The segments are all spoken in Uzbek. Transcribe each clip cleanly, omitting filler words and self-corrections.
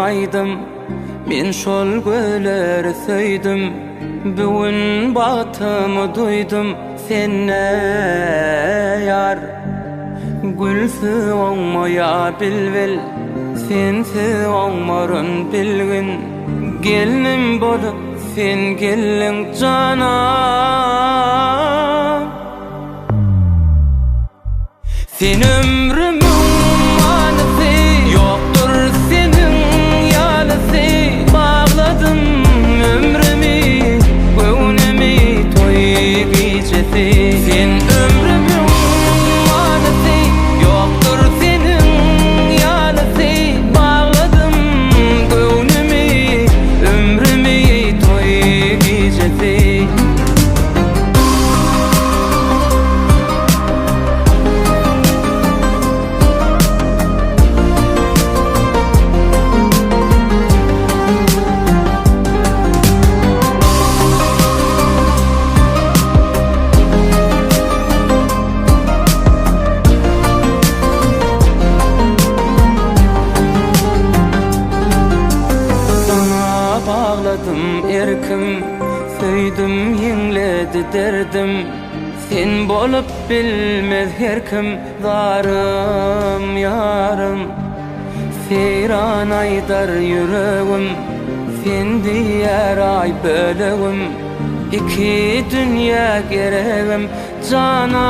aýdym. Men şol gözleri söýdüm. Bugün bagtymy duýdum sende ýar. Gülsüz oňmaýa bilbil, sensiz oňmaryn bilgin. Gelnim bolup sen geldiň jana. Sen ömrümüň manysy, ýokdur seniň ýalysy. Bagladym ömrümi, göwnümi toý gijesi. Sen ömrümüň manysy, ýokdur seniň ýalysy. Bagladym göwnümi, ömrümi toý gijesi. Sana bagladım erkim, söýdüm ýeňledi derdim. Sen bolup bilmez her kim, zarym ýarym. Seýran aýdar ýüregim, sen diýer aý bölegim. Iki dünýä geregim jana.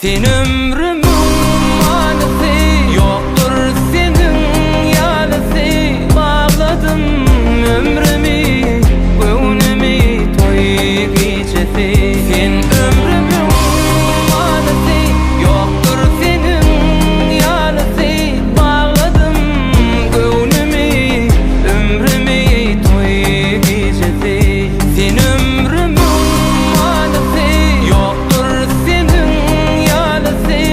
Sen ömrümüň manysy, ýokdur seniň ýalysy. Bagladym ömrümi, göwnümi toý gijesi. Sen ömrümüň manysy, ýokdur seniň ýalysy. Bagladym göwnümi, ömrümi toý gijesi. Sen ömrümüň manysy, ýokdur seniň ýalysy.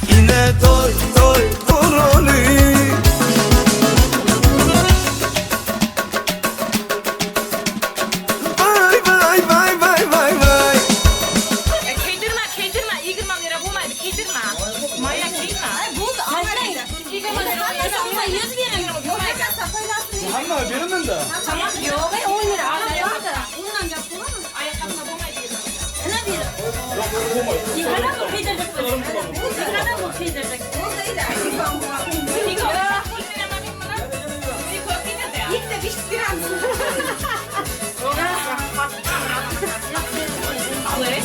Yine toy toy kurulu. Vay vay vay vay vay vay. Kiydirme, kiydirme. 20 lira bo'lmaydi, kiydirma. Maya kiyma. Bo'ldi, olmang. 20 lira Hamma 100 bering. Bo'lmaydi. Hamma beraman da. Tamam, yo'q, 10 lira. Oladi. Undan gap bo'ladimi? Ayaqqabida bo'lmaydi. Nima berib? Yig'iladi bu kiydirdik biz. Yig'iladi bu kiydirdik. Niko, pul beraman men buni. Niko, kiydirdi. Ikkita beshta beramiz. Olay.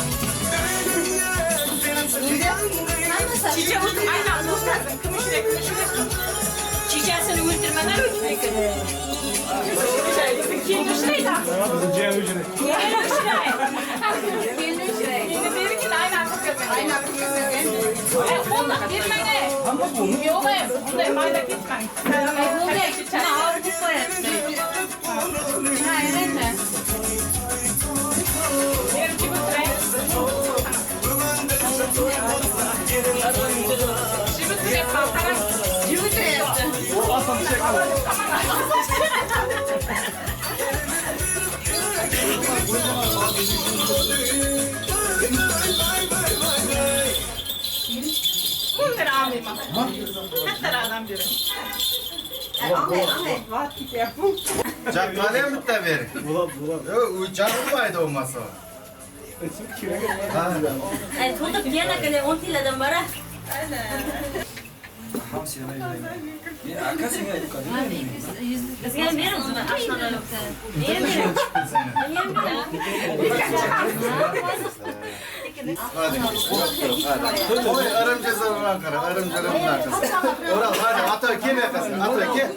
Chicha o'zi aynan o'ltirsin. Kim ishlaydi, kim ishlaydi. Chichasini o'ltirmagan o'tmaydi. Keyin ushlaydi. Jiyan ushlaydi. Keyin ushlaydi. Keyin ushlaydi. Endi bergin aynan qilib. Aynan qilib. Qo'lni bermang. Yo'q, unday mayda ketmang. Bo'ldi. Mana og'ritib qo'yapti. Ha, endi. Berib o'tiring. Jibitiryapman, qarang. Jibitiryapti. O'n lira olmayman. Katta adam bering. Chaqmaliyam bitta bering. Bo'ladi, bo'ladi. Yo'q, u chaqilmaydi bo'lmasa. Ay, to'ldirib kelgan ekan, 10 tilladan bora. Bizga ham bering uni, ashnalar. Bering, bering. Bering, bering. Hadi. Hadi. Oy, arımcası bilan qara, arımcası bilan qara. Oral, hadi, ata, kel yoqasin, ata, kel.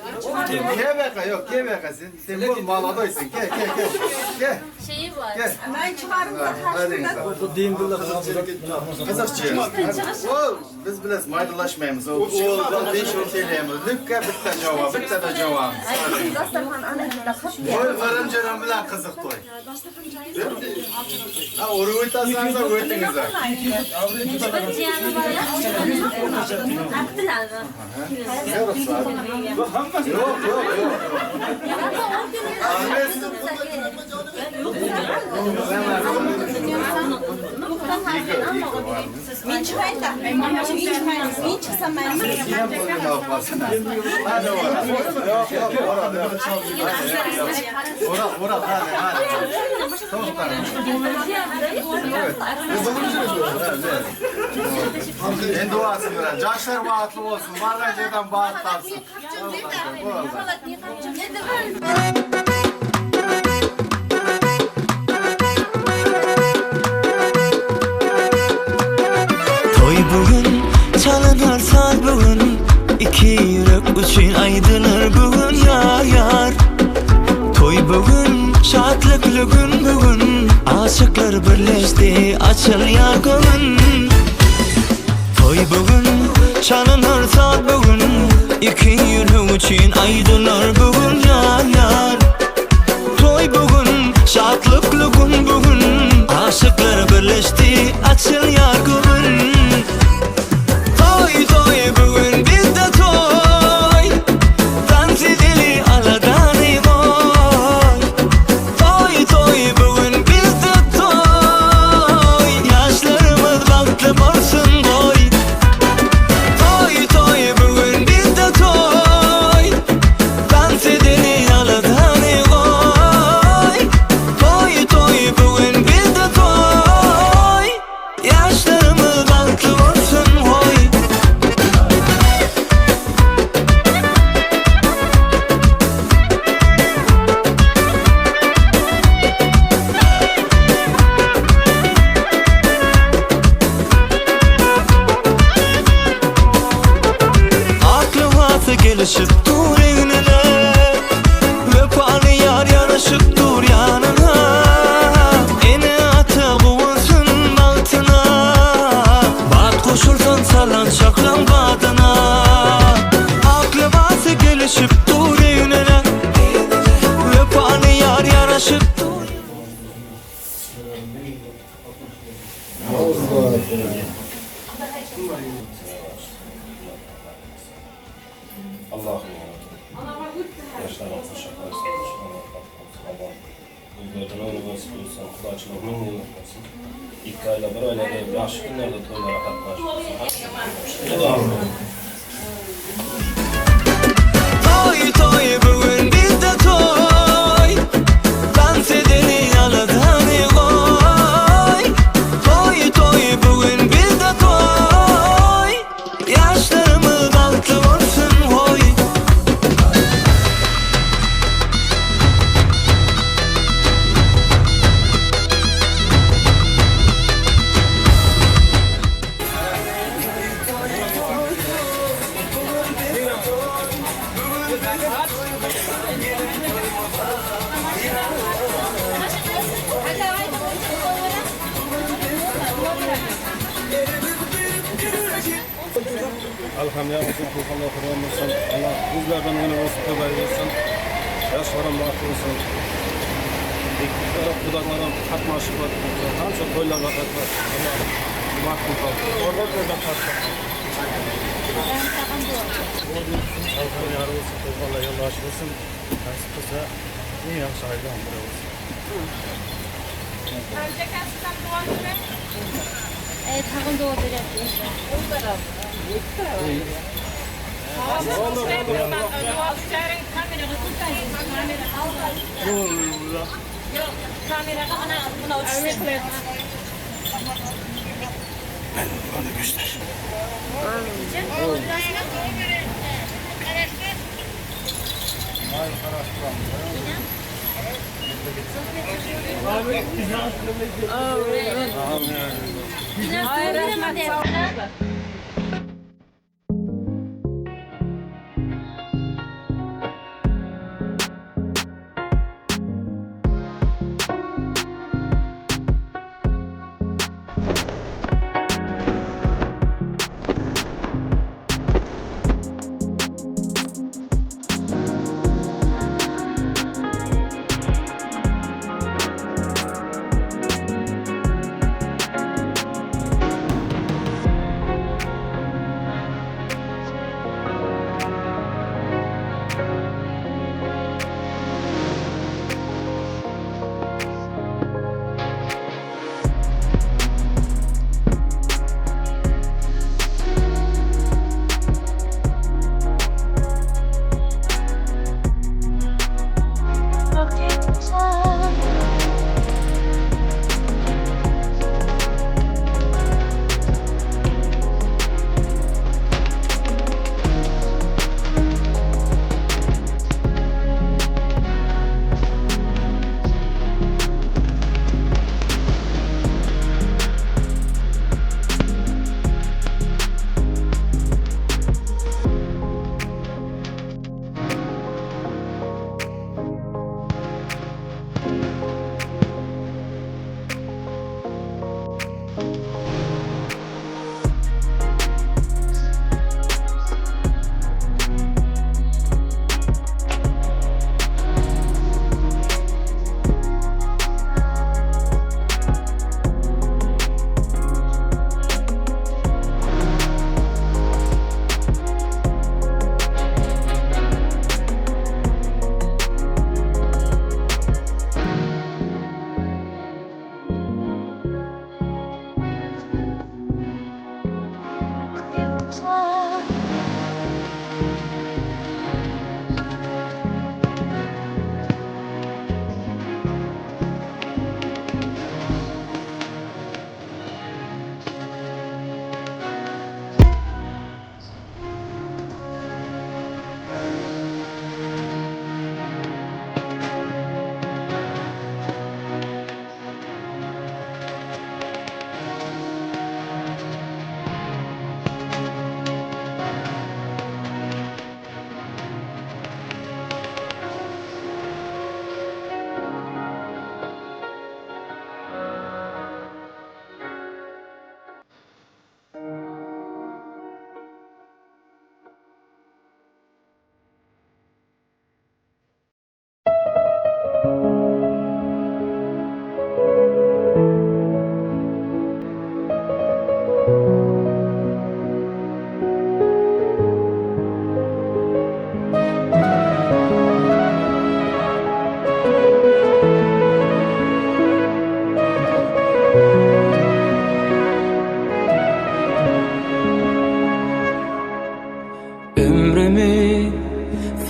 Kel yoqa, yo'q, kel yoqasin. Sen bu molodoysan, kel, kel, kel. Kel, Şeyi bor. kel. Hadi, Qiziqchi. O, biz bilasiz, maydalashmaymiz. O, besh o'n telaymiz. Lipka bitta javob, bittada javob. To'y g'arim-jarim bilan qiziq to'y. Ha, urib o'tasangiz o'tingizlar. Bir jiyani bor. Aqtilarni. Yo'q, yo'q, yo'q. Men chiqayda. Men chiqayman. Men chiqsam maylimi? Hadi Oral. Yo'q, yo'q, Oral, yo'q. Oral, Oral, hadi, hadi. To'xta. Endi duosi bilan. Yoshlar baxtli bo'lsin, borgan yerdan baxt topsin. Bo'ldi. Toy bugün çalınar saz bugün, iki yürek üçün aydınır bugün yar yar. Toy bugün şadlıklı gün bugün, aşıklar birleşti açıl yar göğün. Toy bugün çalınır saz bugün, iki yürek üçün aydınır bugün yar yar. Toy bugün şadlıklı gün bugün, aşıklar birleşti açıl yar göğün. Toy toy bugün bizde toy, dans edeli aladani boy. Toy toy bugün bizde toy, yaşlarımız bahtlı bolsun boy. Toy toy bugün bizde toy, dans edeli aladani boy. Toy toy bugün bizde toy, yaşlarımız bahtlı bolsun hoy. Aklı gelişip dur egnine, Vefalı yar yaraşıp dur yanına. Ene ata quvonsin baxtına, Bat qo'shilsin salanchoqlan badına. Aklı gelişip dur egnine, Vefalı yar Allah'ım yaşlarım kuşaklar Allah nasip olsun, kudaçılık ming yillik bo'lsin. 2 oyla 1 oyla deb yaxshi kunlarda to'ylara qatnashib. Toy toy bugun bizda toy. Dans edeni aladani qo'y. Toy toy bugun bizda toy. Yaşlarımız baxtli bo'lsin hoy. Alhamdulillah, Allah olsun, Allah bizlerden öne olsun, haber versin. Yaşlarım baxtli olsun. Budaklarım qatnashib, qancha to'ylarga qatnashib, Allah baxtli qilsin. Orada qatnashib. Alhamdulillah olsun, Allah yoldaş olsun. Nasip qilsa, eng yaxshi oiladan biri olsun. Tag'in duo beryapti. Kameraga mana buni o'chirsin. Bana göster. Amin.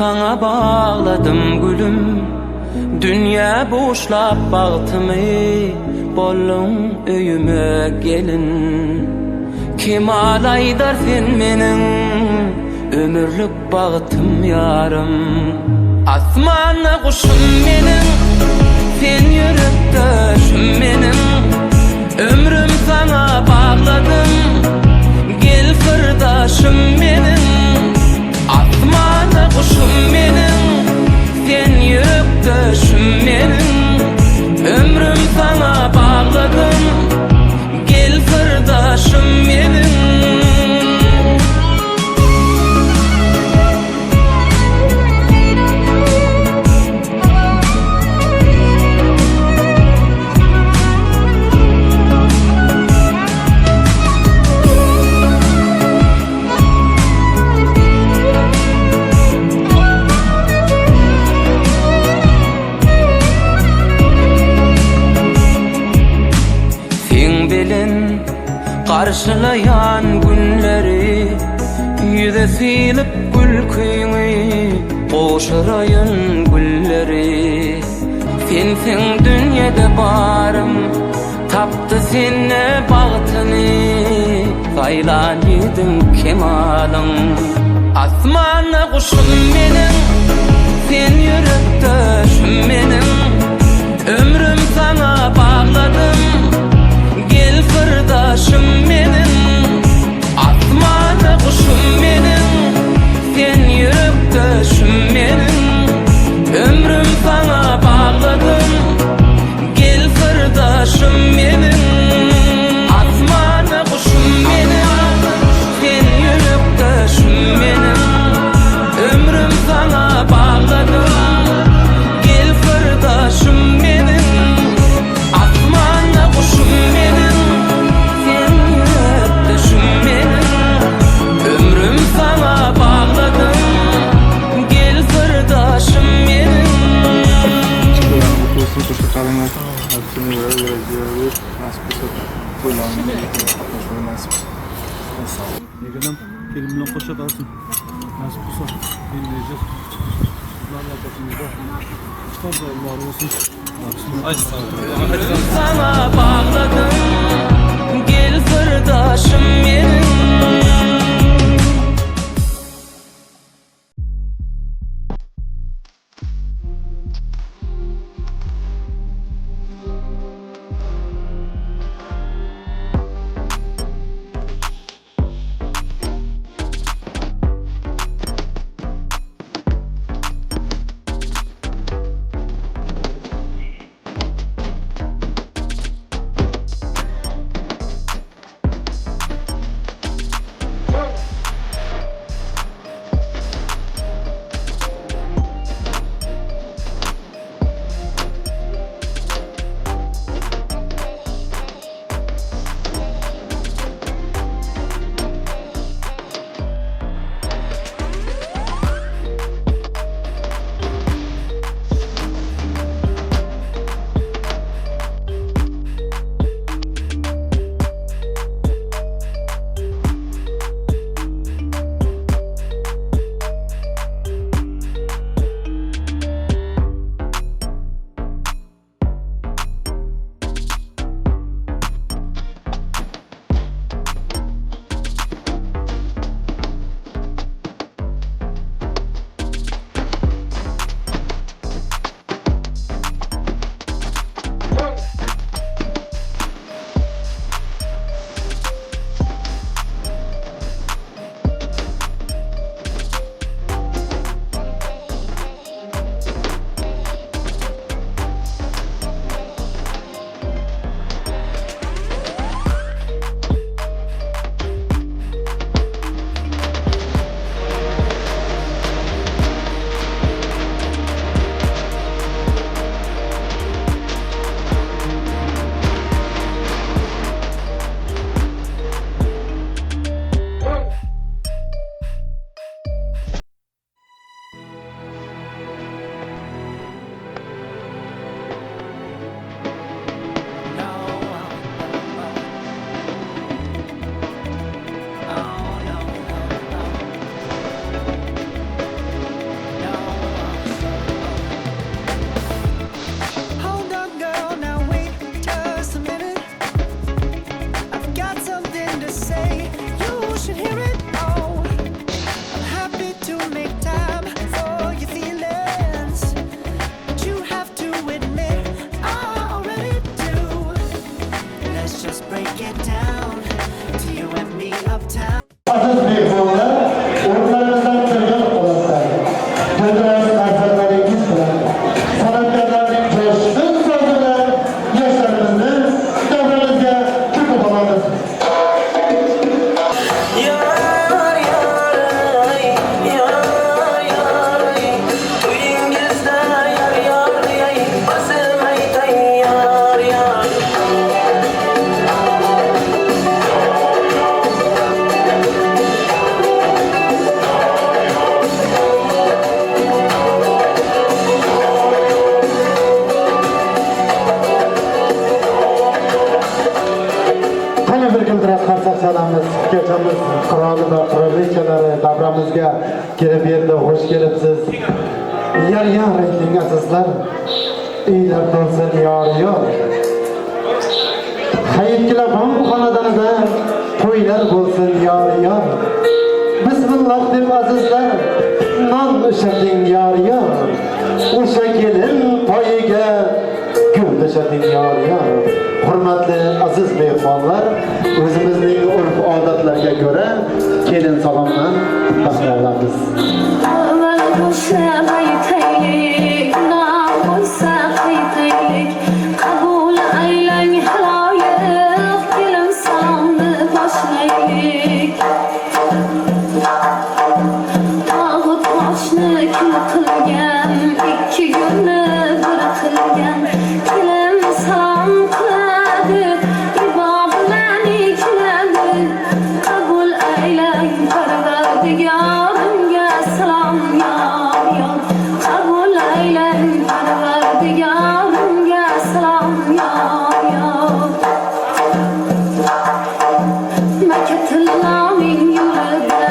Saňa bagladım gülüm. Dünya boşlap bagtymy, Bolduň öýüme gelin. Kemal aýdar sen meniň, Ömürlik bagtym ýarym. Asmanda guşum meniň, Sen ýürekdeşim meniň. Ömrüm saňa bagladım, Gel syrdaşym meniň. Asmanda guşum meniň, Sen ýürekdeşim meniň. Ömrüm saňa bagladım, Gel syrdaşym meniň. Sen bilen karşılayan günleri, Yüze silip gülküňi, Gowşuraýyn gülleri. Sensiň dünýede barym, Tapdy sende bagtyny, Saýlan ýediň kemalyň. Asmanda guşum meniň, Sen ýürekdeşim meniň. Ömrüm saňa bagladım, Gel syrdaşym meniň. Asmanda guşum meniň, Sen ýürekdeşim meniň. Ömrüm saňa bagladım, Gel syrdaşym meniň. Asmanda guşum meniň, Sen ýürekdeşim meniň. Ömrüm saňa bagladım, Gel syrdaşym meniň. Asmanda guşum meniň, Sen ýürekdeşim meniň. Ömrüm saňa bagladım, Gel syrdaşym meniň. Mutlu olsun, hoşça kalın. Hepsini böyle böyle nasip olsa toylarını qatnashishni nasip. Yeginim kelin bilan qo'sha olsin. Nasip bo'lsa endi mamlakatimizda to'ylar olsun. Saňa bagladım, Gel syrdaşym meniň. should hear it. Oh, I'm happy to make time for your feelings, but you have to admit I already do. Let's just break it down to you and me uptown. Aziz mehmonlar, o'rnlaringizdan turgan holatda guldirak qarsaklaringiz bilan, san'atkorlarning jo'shqin so'zi bilan yoshlarimizni davramizga kutib olamiz. Yar yar yar yar, to'yingizda yar yar bazm aytay yar yar. Qani, bir guldirak qarsak chalamiz. Kechamiz qiroli va qirolichalari davramizga kelib yetti. Xush kelibsiz. Yor yor ayting, azizlar. Uylar to'lsin yor yor. Hayitkilar xonadonida to'ylar bo'lsin yor yor. Bismillah deb, azizlar, non ushating yor yor. O'sha kelin poyiga gul to'shating yor yor. Hurmatli aziz mehmonlar, o'zimizning urf odatlarga ko'ra kelin salomdan bahra olamiz. Avval qo'shib aytaylik, gunoh bo'lsa qaytaylik, qabul aylang xaloyiq, kelin salomni boshlaylik. Tog'u toshni kul qilgan, ikki kunni bir qilgan, kelin salom qiladi, ibo bilan ikiladi, qabul aylang parvardigorimga salom yor yor, qabul aylang parvardigorimga salom yor yor. Makkatilloning yo'lida,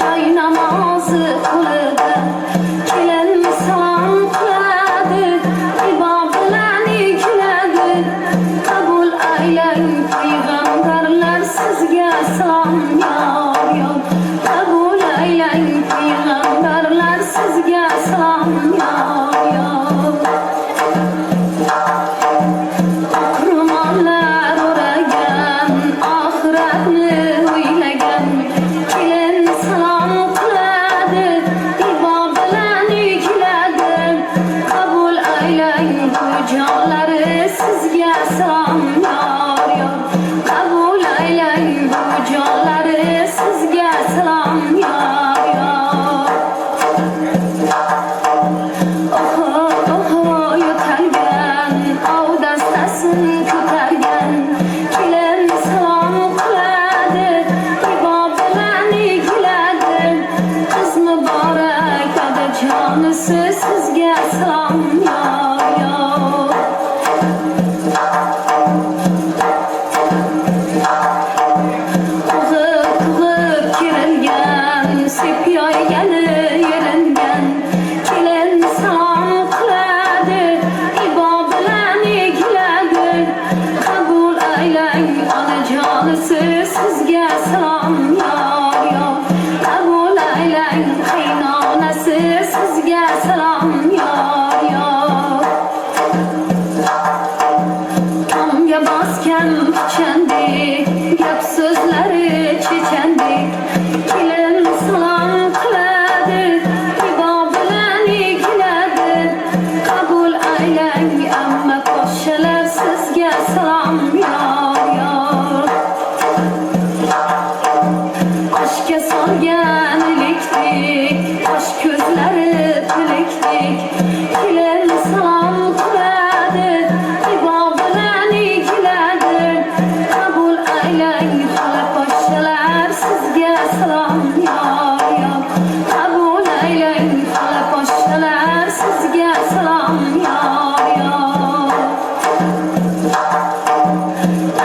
joy namozi qo'lida, kelin salom qiladi, ibo bilan ikiladi, qabul aylang payg'ambarlar sizga salom yor yor, qabul aylang payg'ambarlar sizga salom yor yor. Oq ro'mollar o'ragan, oxiratni o'ylagan, kelin salom qiladi, ibo bilan ikiladi, qabul aylang bujonlari sizga salom yor yor, qabul aylang bujonlari sizga salom yor yor. Oho, oho, yo'talgan, ov dastasin ko'targan, kelin salom qiladi, ibo bilan ikiladi, qiz muborak odajonisi sizga salom yor yor. Tug'ib tug'ib kerilgan, sepyoygani yeringan, kelin salom qiladi, ibo bilan egiladi, qabul aylang onajonisi sizga salom yor yor, qabul aylang qaynonasi sizga salom yor yor. Tomga bosgan pichandek, gap so'zlari chechandek, kelin salom qiladi, ibo bilan egiladi, qabul aylang amma poshshalar sizga salom yor yor. Oshga solgan ilikdek, qosh ko'zlari pilikdek, kelin salom qiladi, ibo bilan egiladi, qabul aylang xola poshshalar sizga salom yor yor, qabul aylang xola poshshalar sizga salom yor yor.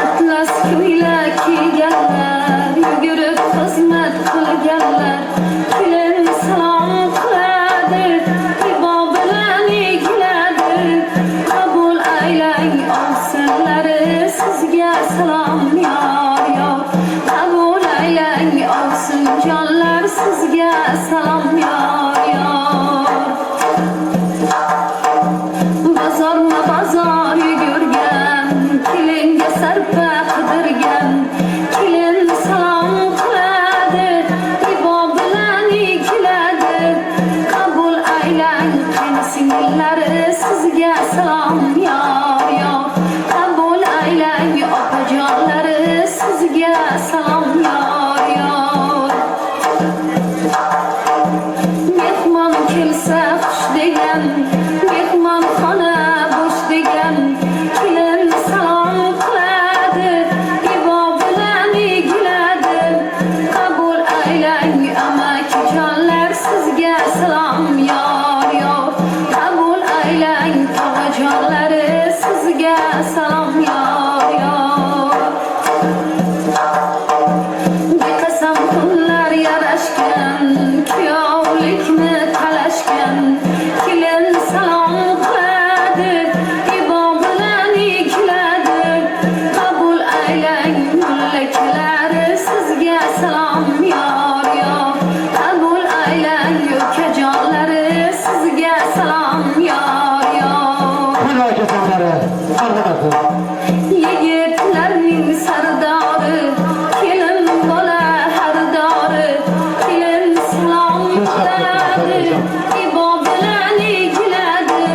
Atlas ko'ylak kiyganlar, yugurib xizmat qilganlar, kelin salom qiladi, ibo bilan egiladi, qabul aylang ovsinlari sizga salom yor yor, qabul aylang. sizga salom yor yor. Bozorma bozor yugurgan, kelinga sarpa qidirgan, kelin salom qiladi, ibo bilan ikiladi. Qabul aylang qaynsingillari sizga salom yor yor. Qabul aylang opajonlari sizga salom yor yor. Mehmon kelsa xush degan, mehmonxona bo'sh degan, kelin salom qiladi, ibo bilan egiladi. Qabul aylang amakijonlar sizga salom yor yor. Qabul aylang tog'ajonlari sizga salom yor yor. Beqasam kunlar yarashgan, kuyovlikni talashgan, kelin salom qiladi, ibo bilan ikiladi. Qabul aylang mullakalari sizga salom yor yor. Qabul aylang ukajonlari sizga salom yor yor. Yigitlarning sardori, kelin bola hardori, kelin salom qiladi, ibo bilan egiladi.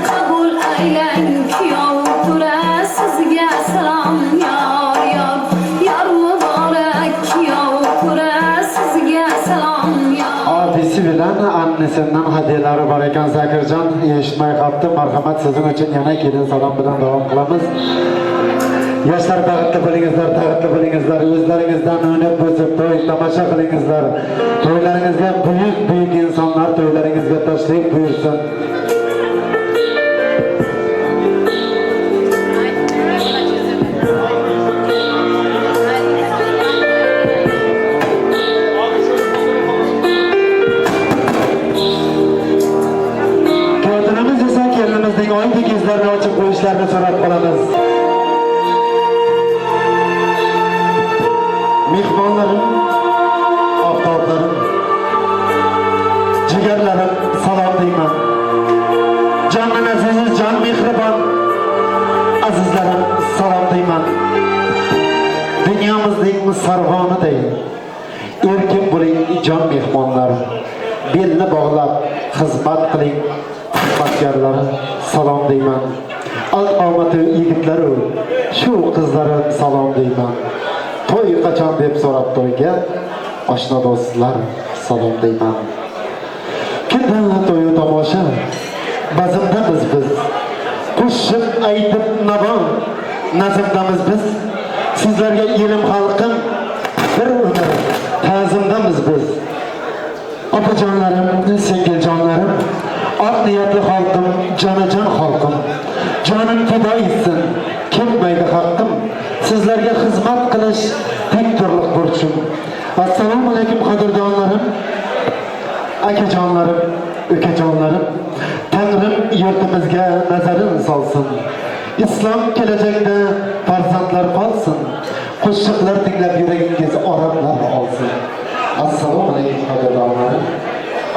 Qabul aylang kuyov tura sizga salom yor yor. Yor muborak kuyov tura sizga salom yor. Abisi bilan annesinden hadiyalari bor ekan Zakirjon, eshitmay qolibdi. Marhamat, sizning uchun yana kelin salom bilan davom qilamiz. Yoshlar baxtli bo'lingizlar, taxtli bo'lingizlar, o'zlaringizdan o'ynab o'sib to'y tomosha qilingizlar. To'ylaringizga buyuk buyuk insonlar to'ylaringizga tashrif buyursin. Kelinimiz esa kelinimizning oydek yuzlarini ochib qo'yishlarini so'rab qolamiz. Mehmonlarim, oftoblarim, jigarlarim salom deyman. Jondan aziz, jon mehribon azizlarim salom deyman. Dunyomizning sarvoniday erkin bo'ling jon mehmonlarim. Belni bog'lab xizmat qiling xizmatkorlarim salom deyman. Alt qomati yigitlaru shu qizlarim salom deyman. To'y qachon deb so'rab to'yga oshna do'stlar salom deyman. Kimdan to'yu tomosha bazmdamiz biz. Qo'shiq aytib navo nazmdamiz biz. Sizlarga elim xalqim bir umr ta'zimdamiz biz. Opajonlarim, singiljonlarim, oq niyatli xalqim, jonajon xalqim. Jonim fido etsin, ketmaydi haqqim. Sizlarga xizmat qilish tek turliq burchim. Assalomu alaykum qadrdonlarim, akajonlarim, ukajonlarim. Tangrim yurtimizga nazarin solsin. Islom kelajakda farzandlar qolsin. Qo'shiqlar tinglab yuragingiz oromlar olsin. Assalomu alaykum qadrdonlarim,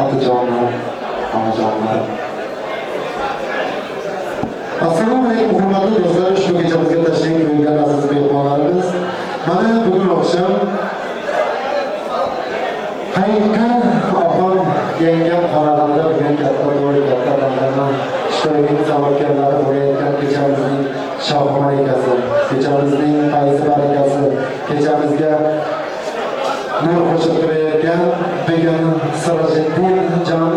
otajonlarim, onajonlarim. Assalomu alaykum hurmatli do'stlar, shu kechamizga tashrif buyurgan aziz mehmonlarimiz. Mana bugun oqshom Hayitga opam, yangam xonadonda bugun katta to'y, katta tantana ishtirokining sababkorlari bo'layotgan kechamizning shoh malikasi, kechamizning fayzi barakasi, kechamizga nur qo'shib turayotgan bugun Sirojiddin jon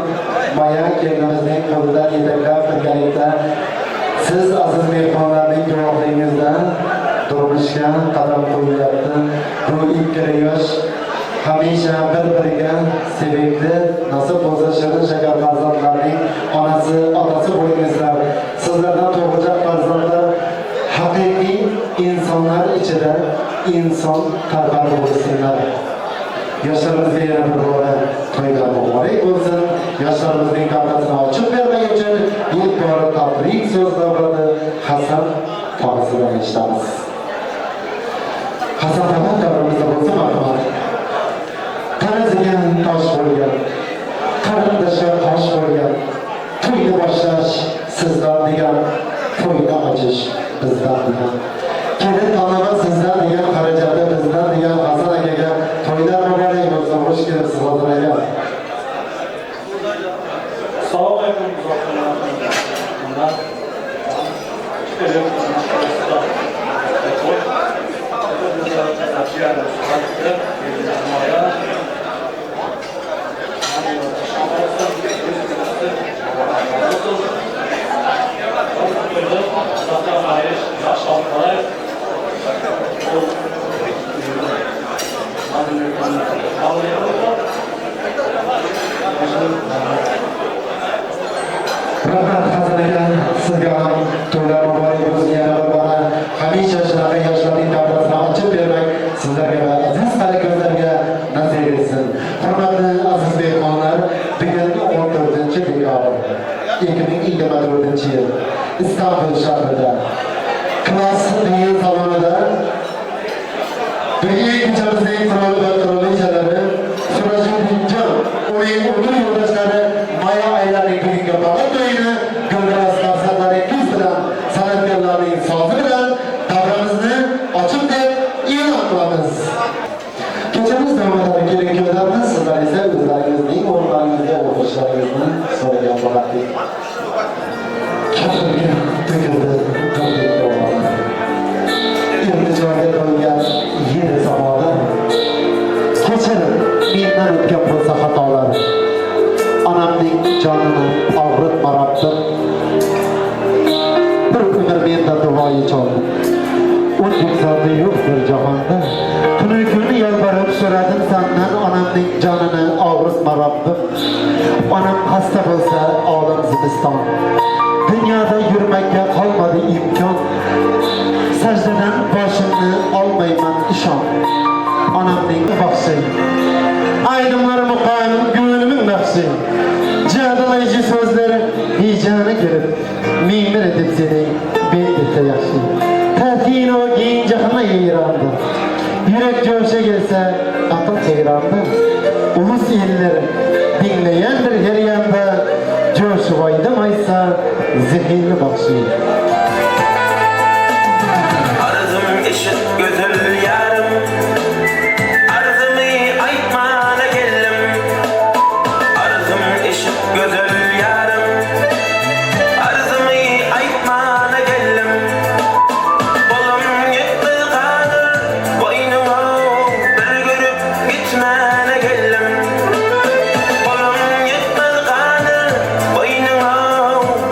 Maya kelinimizning qo'lidan yetaklab birgalikda siz aziz mehmonlarning guvohligingizda turmushga qadam qo'yilyapti. Bu ikkala yosh hamisha bir-biriga sevimli, nasib bo'lsa shirin shakar farzandlarning onasi, otasi bo'lingizlar. Sizlardan tug'ilgan farzandlar haqiqiy insonlar ichida inson parvar bo'lsinlar. Yoshlarimizga yana bir bora to'ylar muborak bo'lsin. Yoshlarimizning qafasini ochib bermak uchun ilk bora tabrik so'zlarini Hasan tog'asidan eshitamiz. Hasan tog'a davrimizda bo'lsa marhamat. Taraziga tosh bo'lgan, qarindoshga qosh bo'lgan, to'yni boshlash sizdan degan, to'yni ochish bizdan degan. Kelin tanlama sizdan degan, xarajatni bizdan degan Hasan akaga to'ylar muborak bo'lsin. Xush kelibsiz Hasan aka. Assalomu alaykum uzoqdan. Rahmat Hasan aka, sizga ham to'ylar muborak bo'lsin. Yana bir bora hamisha shunaqa yoshlarning davrasini ochib bermak sizlarga va aziz qari ko'zlarga nasib etsin. Hurmatli aziz mehmonlar, bugun 14 dekabr 2024 yil Istanbul shahrida Klas düğün salonida bugungi kechamizning qiroli va qirolichalari Sirojidinjon, uning umr yo'ldoshlari Maya Aylarning bugungi baxt to'yini guldiroz qarsaklarningiz bilan, san'atkorlarning sozi bilan davramizni ochiq deb e'lon qilamiz. Kechamiz davomida kelin kuyovlarni, sizlar esa o'zlaringizning o'rinlaringizga o'tirishlaringizni so'ragan bo'lardik. Kafilga to'kildi g'amlik dovoni. Iltijoga to'lgan yer samolar. Kechir mendan o'tgan bo'lsa xatolar. Onamning jonini og'ritma Robbim. Bir umr menda duoyi choldim. O'ndek zoti yo'qdir jahonda. Tuni kuni yolborib so'radim sendan, onamning jonini og'ritma Robbim. Onam xasta bo'lsa olam zimiston. Dunyoda yurmakka qolmadi imkon. Sajdadan boshimni olmayman ishon. Onamning baxshi. Aydınlar muqam gönlümün naqşı. Cadılayıcı sözleri hicana girip mimir edip seni bendete yaxşı. Tətin o giyin cahana yeyrandı. Yürek coşa gelse akıl seyrandı. Ulus eller dinleyendir her yanda. Coşu aydamaysa zihinli bakşı. Arzum eşit güzel yarım, Arzımı aytmana geldim. Arzum eşit güzel yarım, Arzımı aytmana geldim. Kolum yetti kanır boynuma, bir görüp gitmene geldim. Kolum yetti kanır boynuma,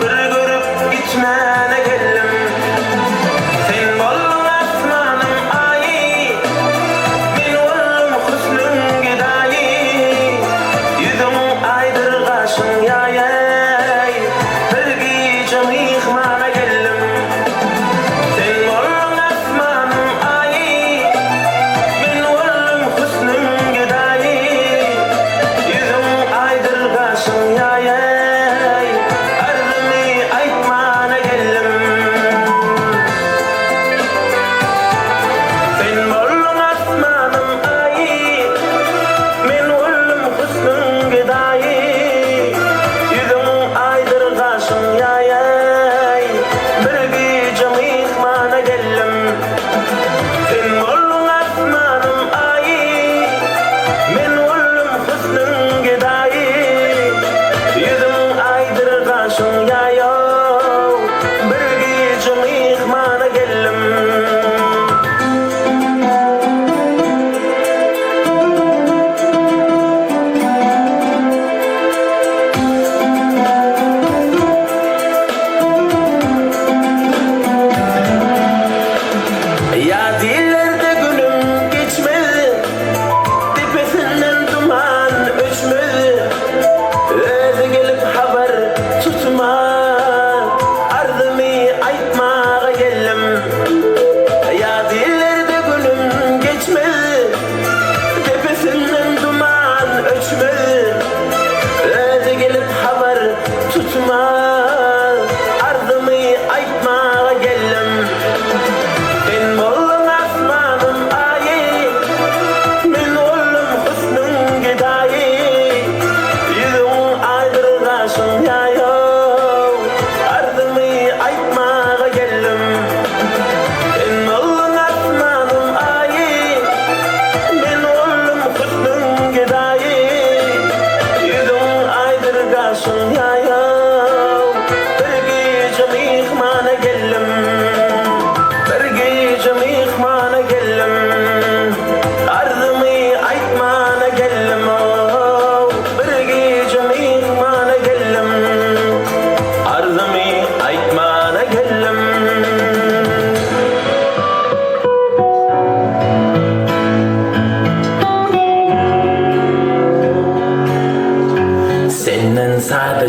bir görüp gitmene geldim.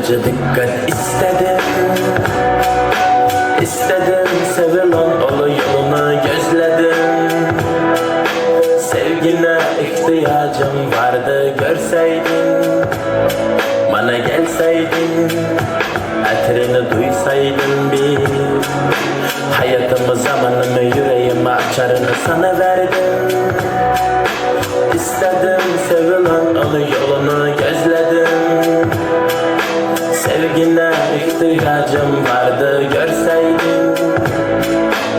sadece dikkat istedim. İstedim sevilen olu yolunu gözledim. Sevgine ihtiyacım vardı görseydin. Bana gelseydin, etrini duysaydım bir. Hayatımı, zamanımı, yüreğimi, açarını sana verdim. İstedim sevilen olu yolunu gözledim. Sevgine ihtiyacım vardı görseydin.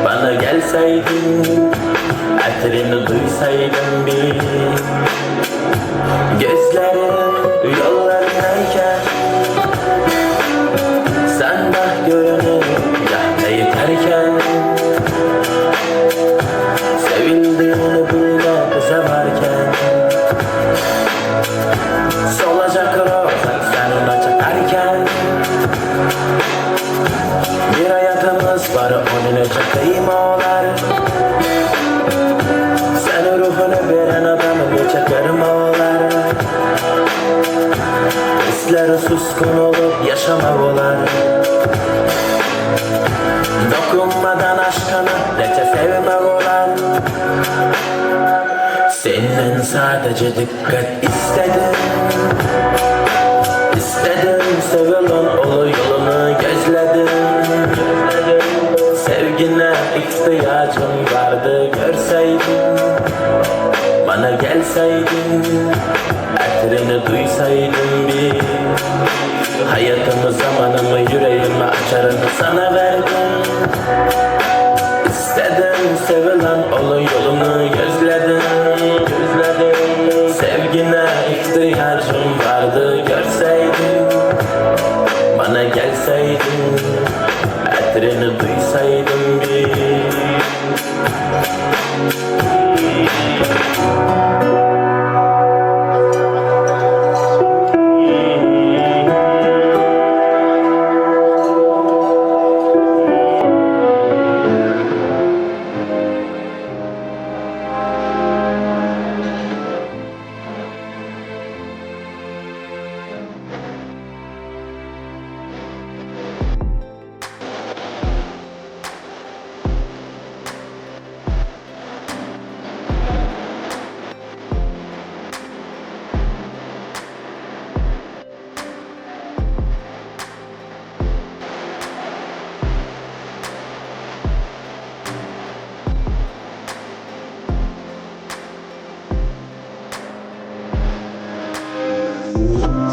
Bana gelseydin, etrini duysaydım bir. Gözlerin yollarındayken sen de görünür yahte yeterken, sevildiğini bile bize varken, solacak rozak sen ona çakarken, bir hayatımız var onun için kıyma olar. Sen ruhunu veren adamı neçe kırma olar. Hisleri suskun olup yaşama olar. Dokunmadan aşkını neçe sevme olar. Senin sadece dikkat istedim. İstedim sevilen olu yolunu gözledim. Sevgine ihtiyacım vardı görseydin. Bana gelseydin, etrini duysaydım bir. Hayatımı, zamanımı, yüreğimi, açarını sana verdim. İstedim sevilen olu yolunu gözledim. Sevgine ihtiyacım vardı görseydin. Bana gelseydin, etrini duysaydım bir.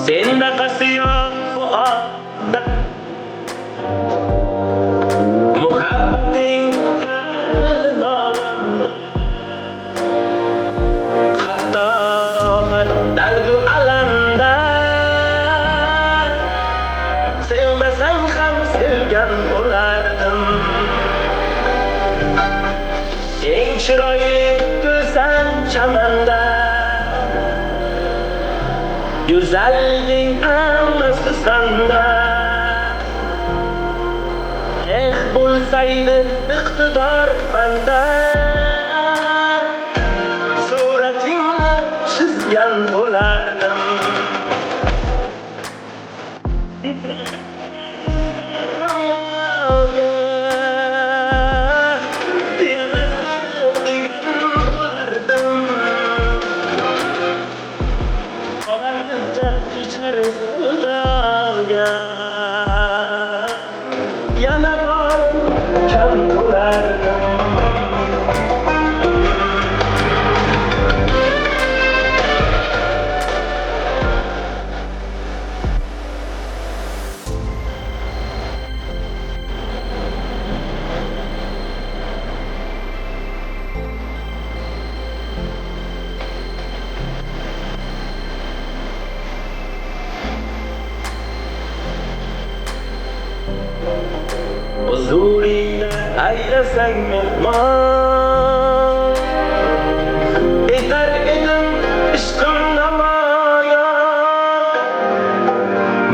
Sendaqasi yo'q fuotda, muhabbating hatto dardu alamda, sevmasam ham sevgan bo'lardim. Eng chiroyli gulsan chamanda, güzelliğin hammasi sanda. Eh bo'lsaydi iqtidor manda, suratingni chizgan bo'lardim. Yana borgan bo'lardim. Huzuringda aylasang mehmon, etar edim ishqim namoyon.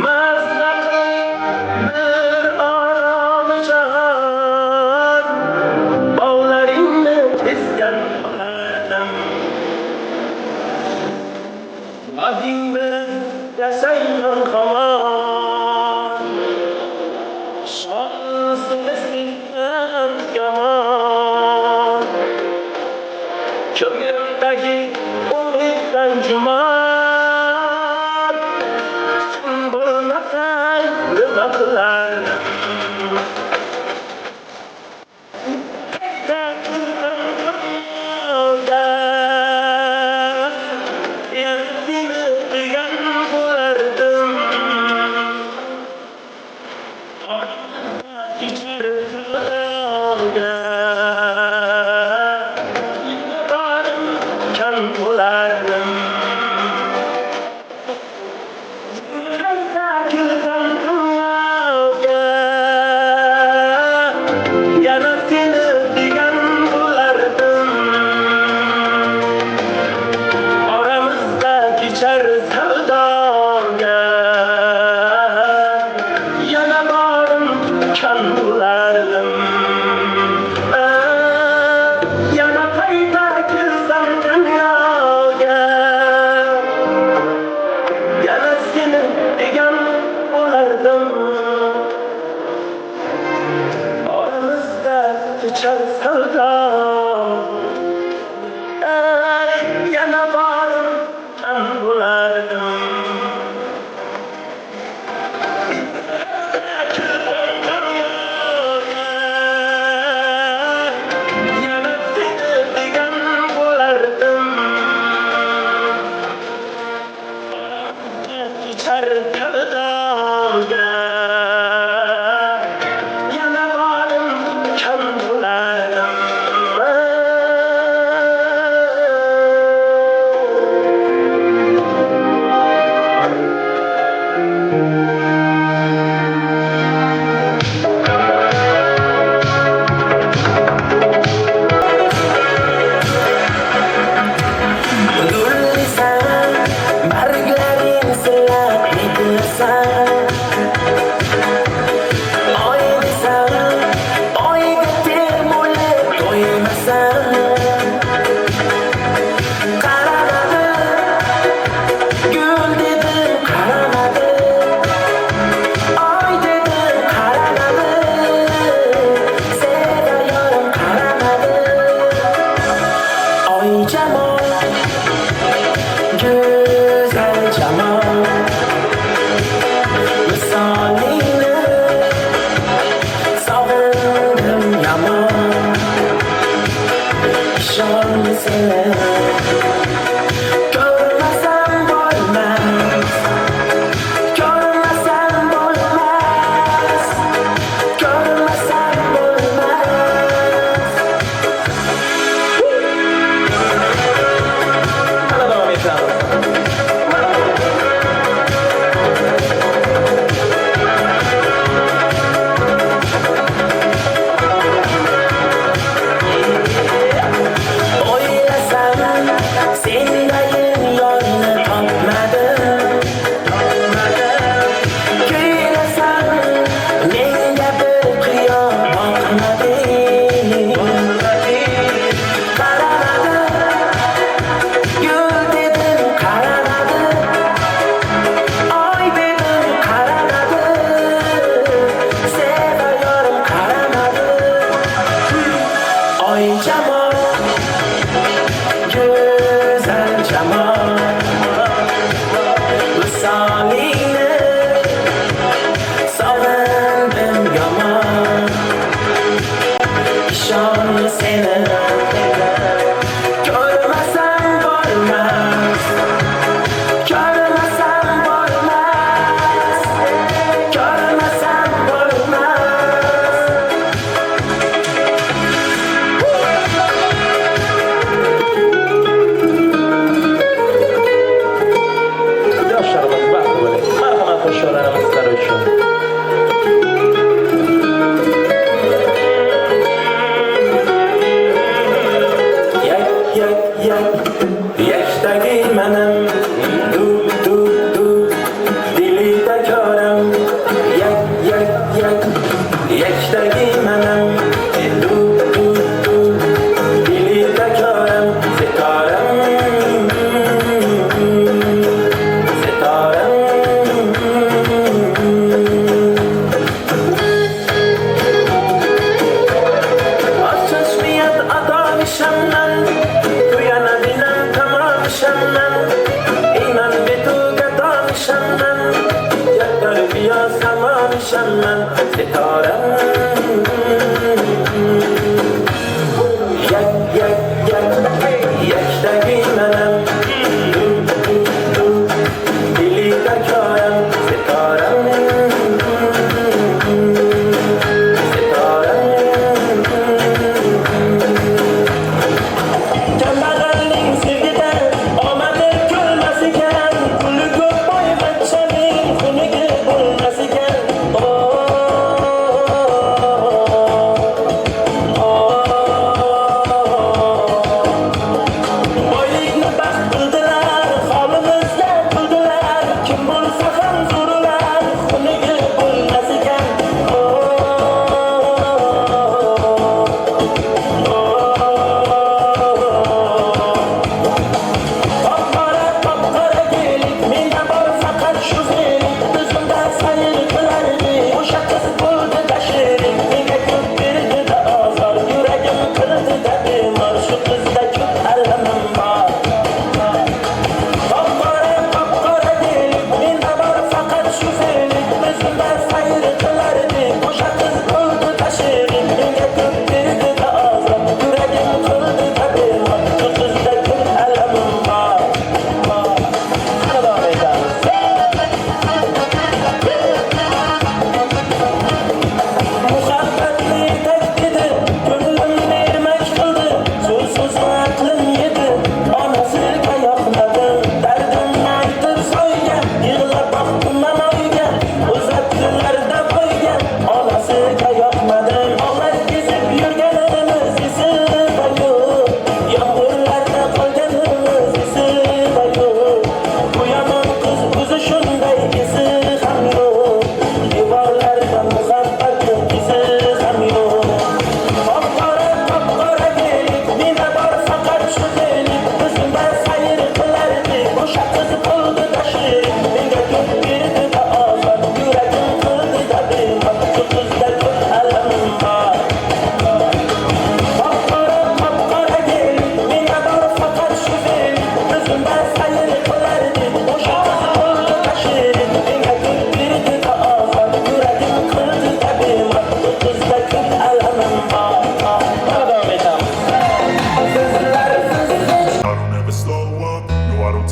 Mazza qilib bir orom jahon, bog'laringni kesgan bo'lardim. Oding bilan yashayman hamon. Ko'nglimdagi umiddan jumar, sen bo'lmasang nima qilardim?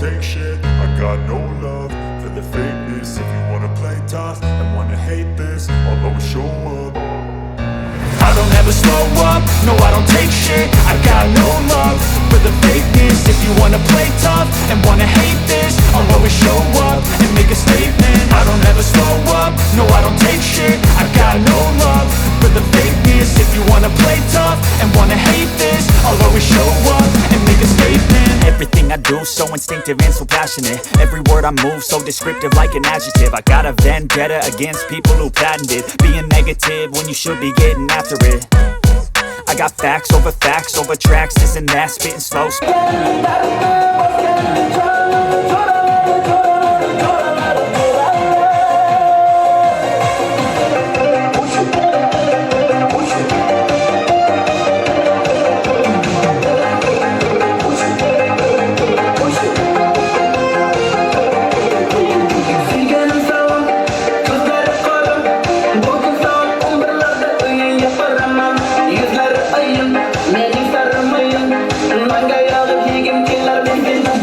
take shit. I got no love for the fakeness. If you wanna play tough and wanna hate this, I'll always show up. I don't ever slow up, no I don't take shit. I got no love for the fakeness. If you wanna play tough and wanna hate this, I'll always show up and make a statement. I don't ever slow up, no I don't take shit. I got no love for the fakeness. If you wanna play tough and wanna hate this, I'll always show up and make a statement. Everything I do, so instinctive and so passionate. Every word I move, so descriptive like an adjective. I got a vendetta against people who patented being negative when you should be getting after it. I got facts over tracks, this and that, spitting slow. Suyganim savob, ko'zlari qora. Bugun soat 11larda uyingga boraman. Yuzlari oyim, mening sarimoyim. Manga yog'ib yegim kelar men.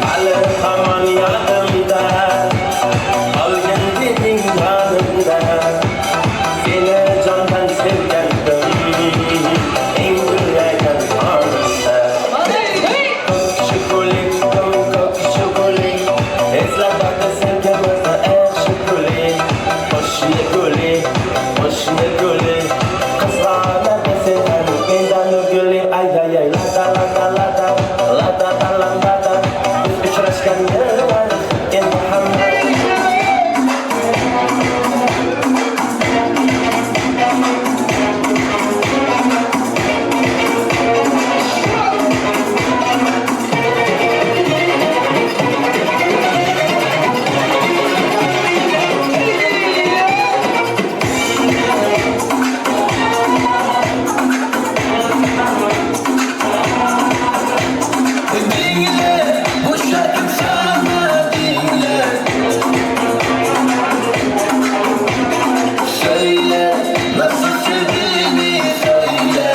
Hali hamon yodimda, qolgan deding yonimda. Seni jondan sevgandim, eng gullagan onimda. Ko'k shukuli, ko'k shukuli, eslatadi sevgimizni eh shukuli. Qo'shni guli, qo'shni guli, qizg'anadi sendan mendan guli. Ay ay ay, la da la da la da, la da da la da da. Biz uchrashgan yerlar endi hamma. Dinle, bu şarkım sana dinle. Söyle, nasıl sevdiğimi söyle.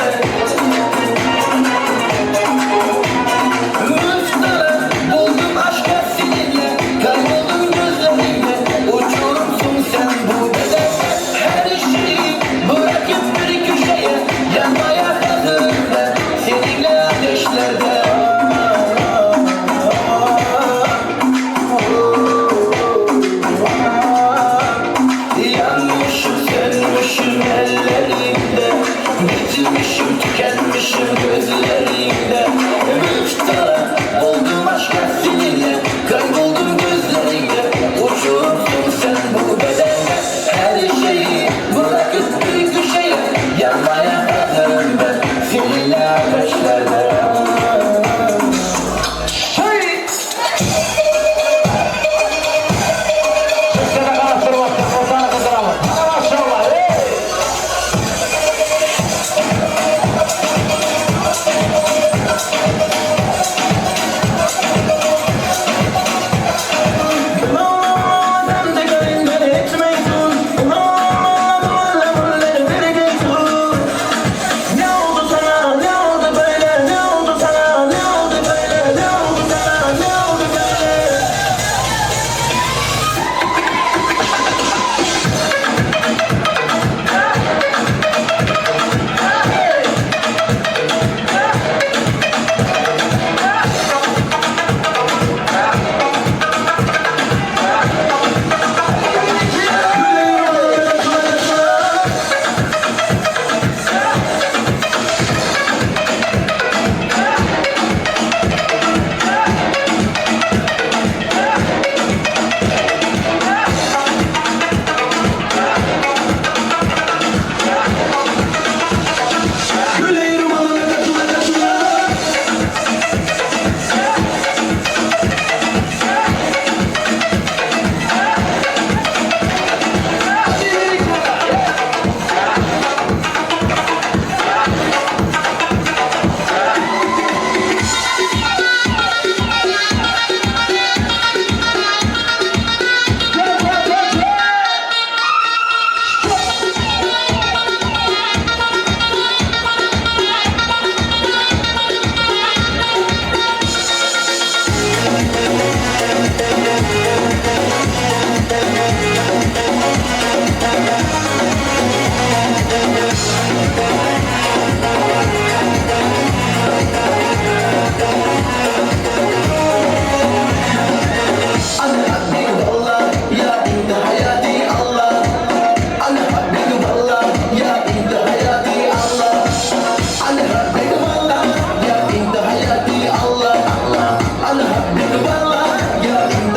Müftara buldum aşka seninle, kayboldum gözlerinde. Uçurumsun sen bu bedende. Her şeyi bırakıp bir köşeye, yanmaya hazırım ben seninle ateşlerde. Yanmışım, sönmüşüm ellerinde, bitmişim, tükenmişim gözlerinde. Müftara oldum aşka seninle, kayboldum gözlerinde. Uçurumsun sen bu bedende. Her şeyi bırakıp bir köşeye, yanmaya hazırım ben seninle ateşlerde. Hey! Ne oldu sana, ne oldu böyle, ne oldu sana, ne oldu böyle, ne oldu sana, ne oldu böyle? أنا حبيت والله يا أنت حياتي الله. أنا حبيت والله يا أنت حياتي الله. أنا حبيت والله يا أنت حياتي الله. أنا حبيت والله يا أنت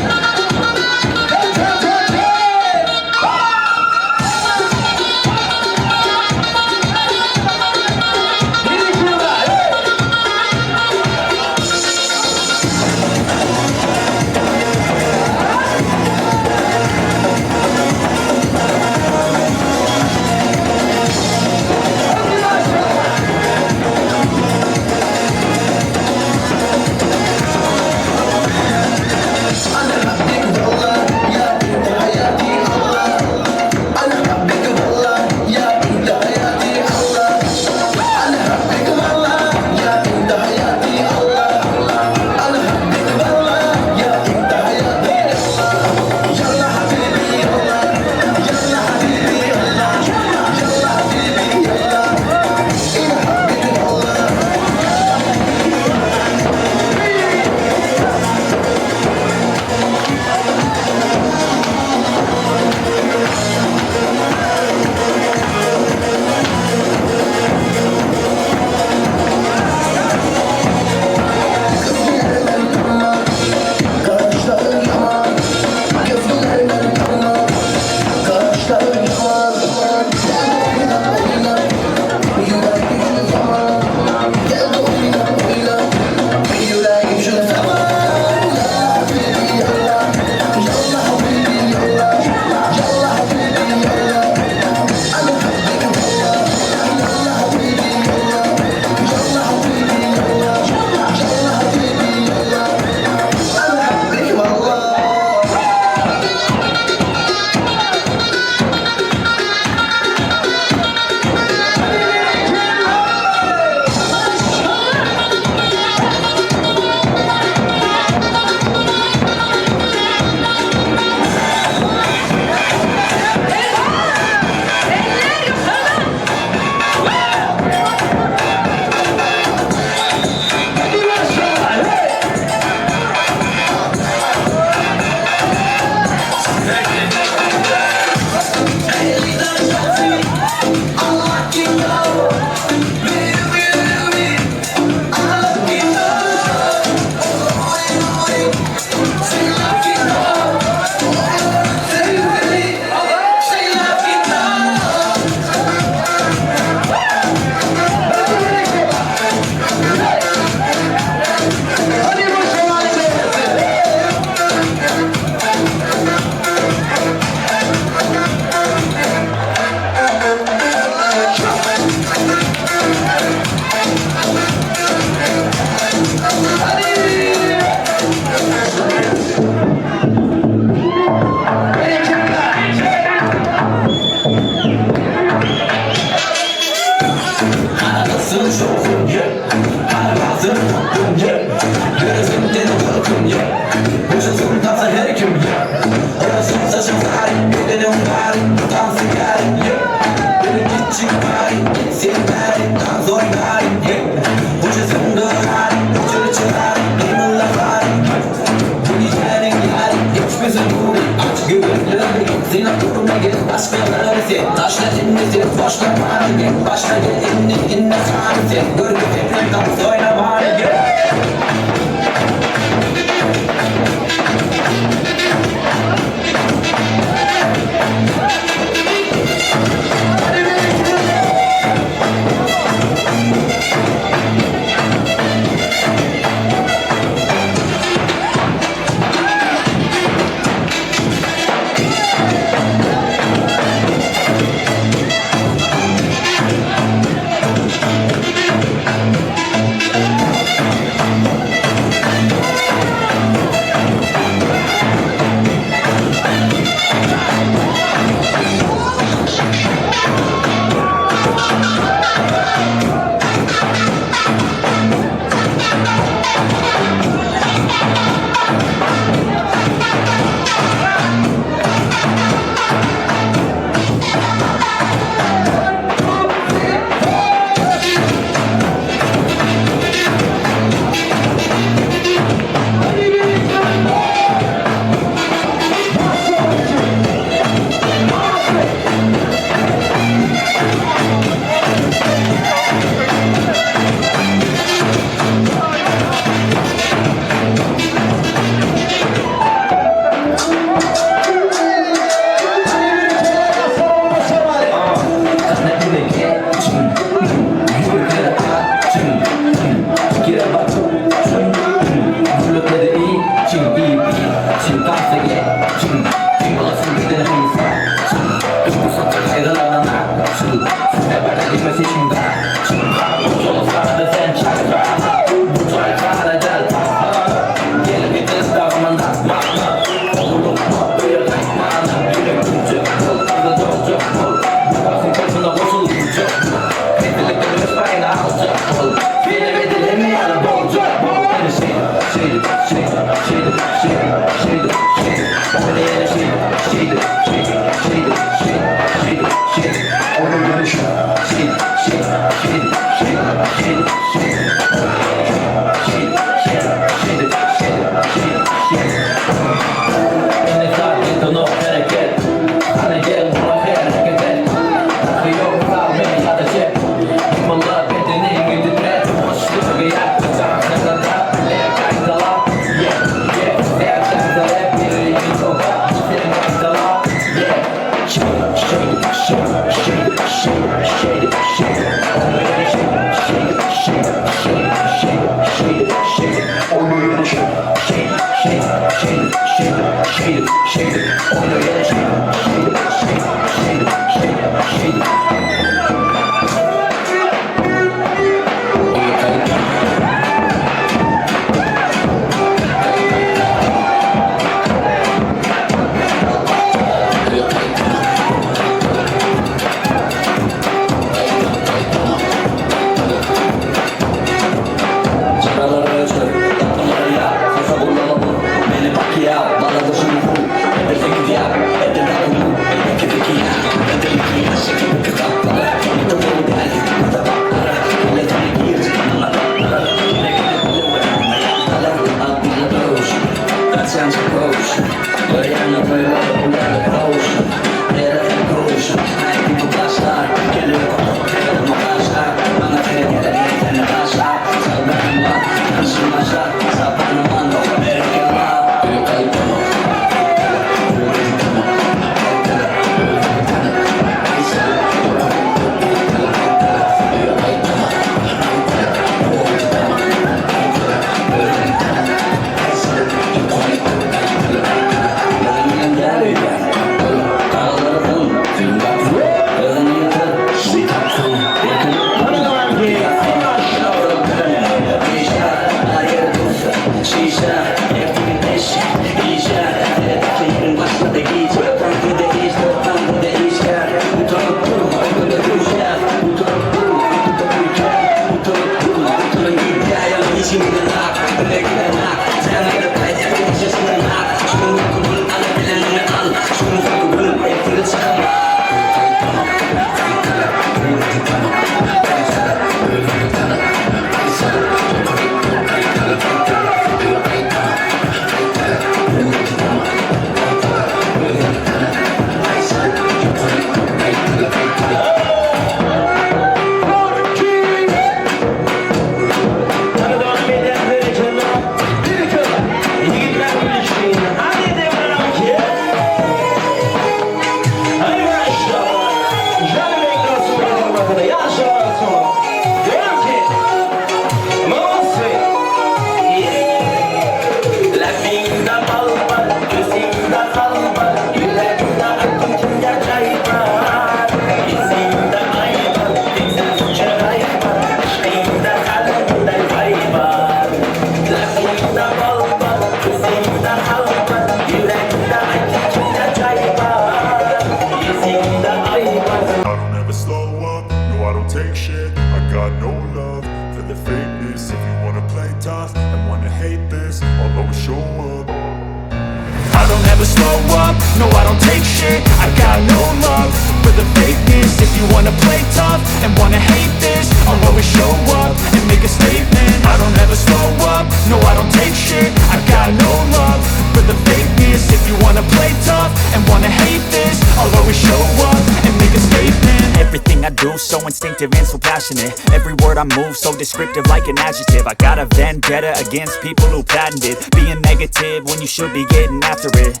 you wanna play tough and wanna hate this, I'll always show up and make a statement. I don't ever slow up, no I don't take shit. I got no love for the fakeness. If you wanna play tough and wanna hate this, I'll always show up and make a statement. Everything I do, so instinctive and so passionate. Every word I move, so descriptive like an adjective. I got a vendetta against people who patented being negative when you should be getting after it.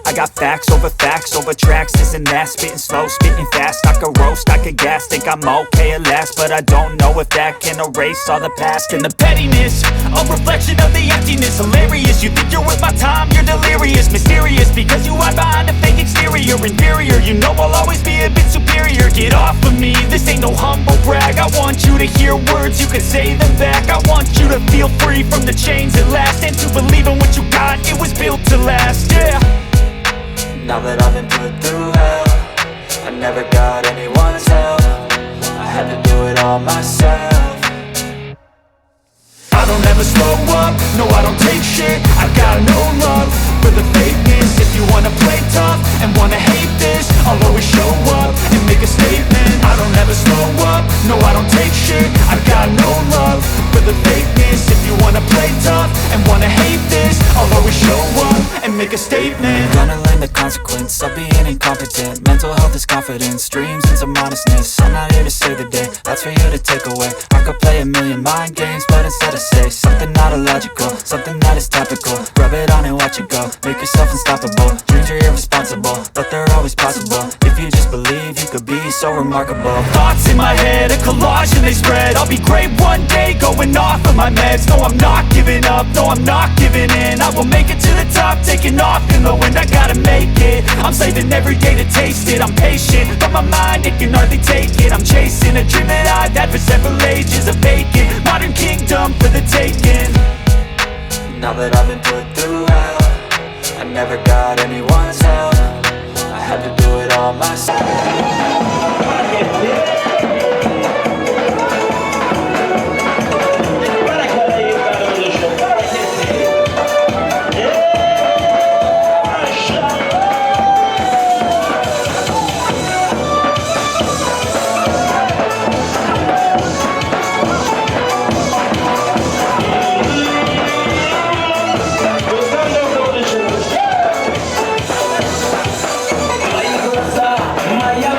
I got facts over tracks, this and that. Spitting slow, spitting fast, I could roast, I could gas. Think I'm okay at last, but I don't know if that can erase all the past. And the pettiness, a reflection of the emptiness. Hilarious, you think you're worth my time, you're delirious. Mysterious, because you hide behind a fake exterior. Inferior, you know I'll always be a bit superior. Get off of me, this ain't no humble brag. I want you to hear words, you can say them back. I want you to feel free from the chains at last, and to believe in what you got, it was built to last, yeah. Now that I've been put through hell, I never got anyone's help. I had to do it all myself. I don't ever slow up, no I don't take shit. I got no love for the fakeness. If you wanna play tough and wanna hate this, I'll always show up and make a statement. I don't ever slow up, no I don't take shit. I got no love for the fakeness. If you wanna play tough and wanna hate this, I'll always show up and make a statement. I'm gonna learn the consequence of being incompetent. Mental health is confidence, dreams and some honestness. I'm not here to save the day, that's for you to take away. I could play a million mind games, but instead I say something not illogical, something that is topical. Rub it on and watch it go, make yourself unstoppable. Dreams are irresponsible, but they're always possible. If you just believe, you could be so remarkable. Thoughts in my head, a collage and they spread. I'll be great one day, going off of my meds. No, I'm not giving up, no, I'm not giving in. I will make it to the top, taking off in the wind. I gotta make it, I'm saving every day to taste it. I'm patient, but my mind, it can hardly take it. I'm chasing a dream that I've had for several ages. A vacant, modern kingdom for the taking. Now that I've been put through hell, I never got anyone's help. I had to do it all myself. Моя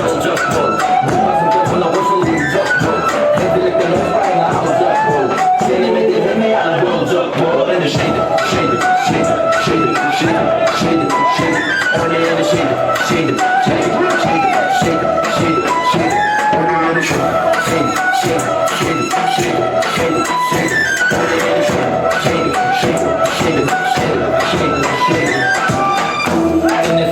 Жол жок бол, булмасын толкуна кошулуп жок бол. Резиликтен озбайын алып бол. Сен эме деп эме бол жок бол. Эми шейдип, шейдип, шейдип, шейдип, шейдип, шейдип, шейдип. Ойна шейдип, шейдип, шейдип, шейдип, шейдип, шейдип, шейдип. Ойна шейдип, шейдип,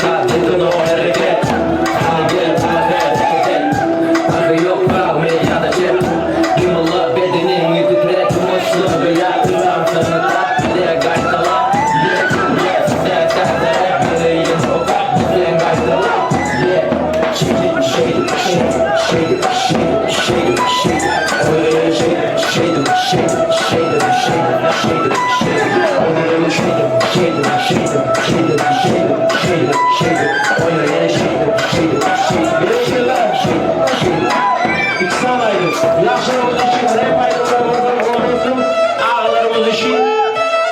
шейдип, шейдип, шейдип, шейдип. Ойна шейдип, шейдип, шейдип, шейдип, шейдип, шейдип.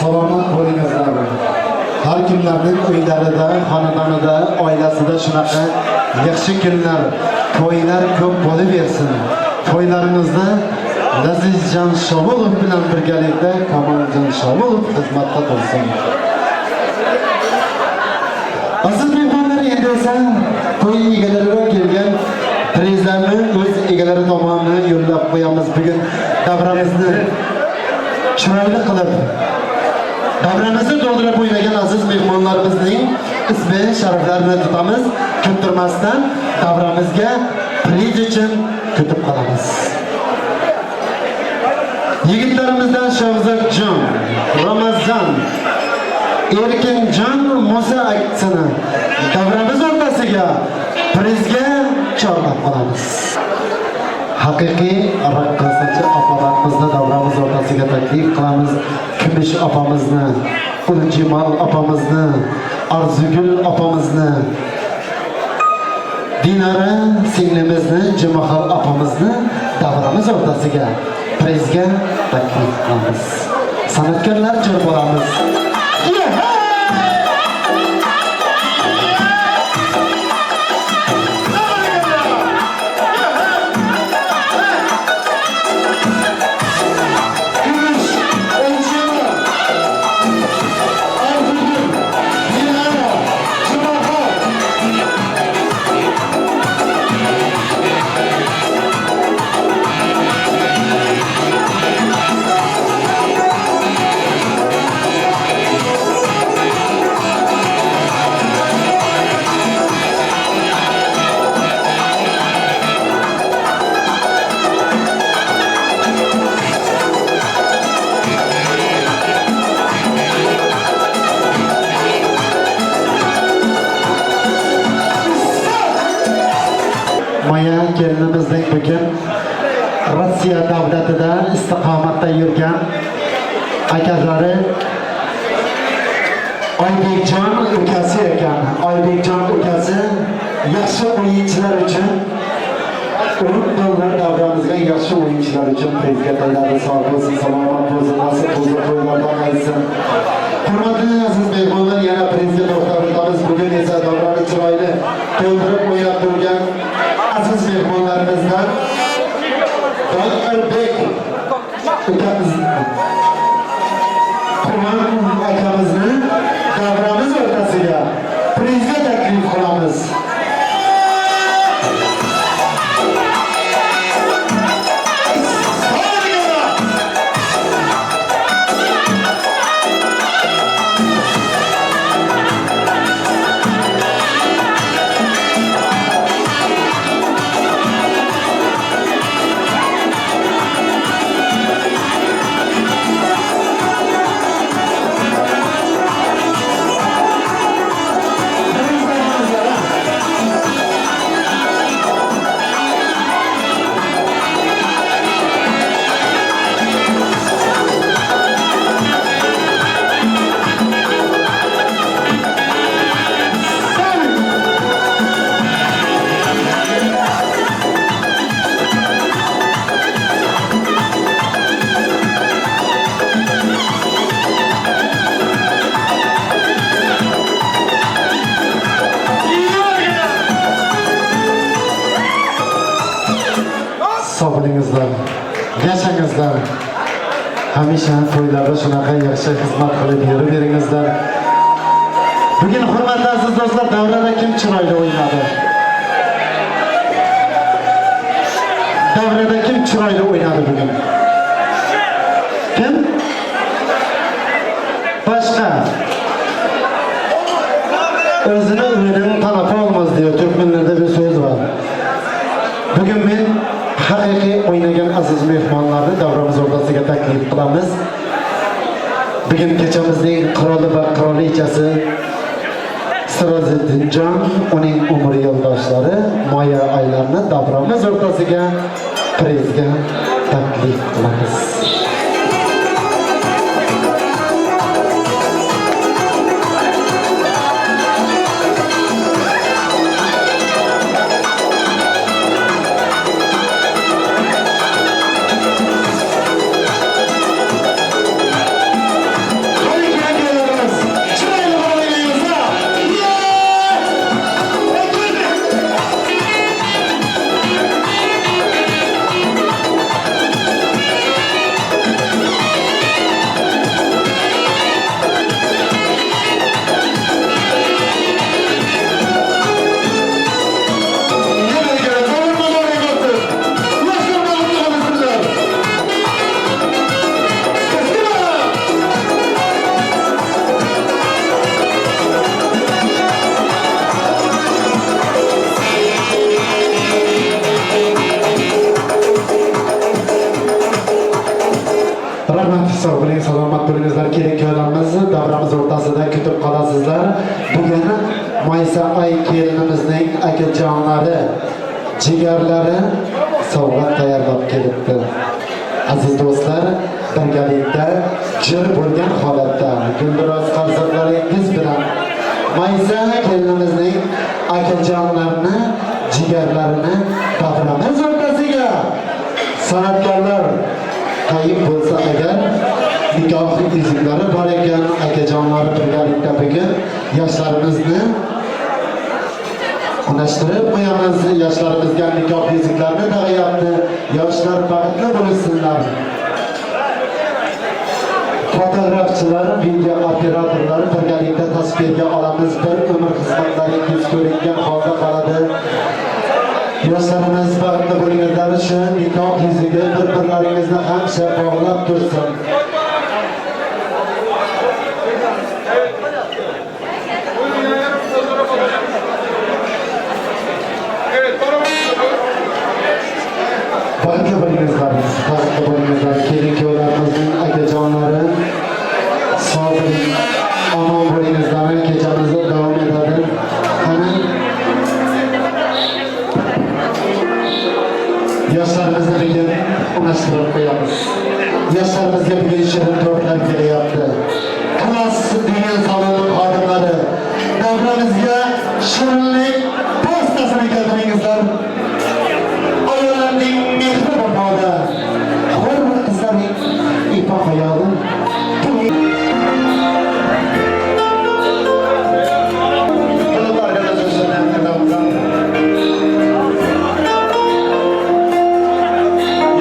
Salomat bo'lingizlar. Har kimlarning uylarida, xonadonida, oilasida shunaqa yaxshi kunlar, to'ylar ko'p bo'laversin. To'ylaringizni Lazizjon Shomilov bilan birgalikda Kamoljon Shomilov xizmatda tursin. Aziz mehmonlar, endi esa to'y egalariga kelgan prizlarni o'z egalari tomonidan yo'llab qo'yamiz. Bugun davramizni chiroyli qilib, davramizni to'ldirib o'ynagan aziz mehmonlarimizning ismi sharaflarini tutamiz. Kuttirmasdan davramizga priz uchun kutib qolamiz. Yigitlarimizdan Shahzodjon, Ramazon, Erkinjon Musa aksini davramiz o'rtasiga prizga chorlab qolamiz. Haqiqiy raqqosachi opalarimizni davramiz o'rtasiga taklif qilamiz. Kumush opamizni, Uljimal opamizni, Arzugul opamizni, Dinara singlimizni, Jumahal opamizni davramiz o'rtasiga prizga taklif qilamiz. San'atkorlar jo'r bo'lamiz. Maya kelinimizning bugun Rossiya davlatida istiqomatda yurgan akalari Oybekjon ukasi ekan. Oybekjon ukasi yaxshi o'yinchilar uchun $10 davramizga yaxshi o'yinchilar uchun prizga tayyorladi. Sog' bo'lsin, salomat bo'lsin, nasib bo'lsa to'ylardan qaytsin. Hurmatli aziz mehmonlar, yana prizga to'xtab o'tamiz. Bugun esa davrani chiroyli to'ldirib o'ynab turgan aziz mehmonlarimizdan Do'stbek ukamiz, Qurban akamizni davramiz o'rtasiga prizga taklif qilamiz. Sog' yashangizlar. Hamisha to'ylarda shunaqa yaxshi xizmat qilib yuraveringizlar. Bugun hurmatli aziz do'stlar, davrada kim chiroyli o'ynadi? Davrada kim chiroyli o'ynadi bugun? Kim? Boshqa. O'zini o'yinining talafi olmaz diyor. Turkmenlarda bir so'z bor. Bugun men haqiqiy o'ynagan aziz mehmonlarni davramiz o'rtasiga taklif qilamiz. Bugun kechamizning qiroli va qirolichasi Sirojiddinjon, uning umr yo'ldoshlari Moya aylarni davramiz o'rtasiga prizga taklif qilamiz. Kelin kuyovlarimizni davramiz o'rtasida kutib qolasizlar. Bugun Maysa ay kelinimizning akajonlari, jigarlari sovg'a tayyorlab kelibdi. Aziz do'stlar, birgalikda jir bo'lgan holatda guldiroz qarsaklaringiz bilan Maysa kelinimizning akajonlarini, jigarlarini davramiz o'rtasiga san'atkorlar qayib bo'lsa agar nikoh yuzuklari bor ekan, akajonlari birgalikda bugun yoshlarimizni unashtirib qo'yamiz. Yoshlarimizga nikoh yuzuklarini taqyapti. Yoshlar baxtli bo'lsinlar. Fotografchilar, video operatorlar birgalikda tasvirga olamiz. Bir umr xizmatlaringiz ko'ringan holda qoladi. Yoshlarimiz baxtli bo'linglar uchun nikoh yuzugi bir-birlaringizni hamisha bog'lab tursin. Baxtli bo'lingizlar, baxtli bo'lingizlar. Kelin kuyovlarimizning akajonlari sog' bo'ling, omon bo'lingizlar. Kechamiz davom etadi. Qani yoshlarimizni bugun unashtirib qo'yamiz. Yoshlarimizga bugun shirin tortlar kelyapti. Klass degan salonning xodimlari davramizga shirinlik pastasini keltiringizlar. Ayollarning mehri vafoda, hur qizlarning ifoq hayoli.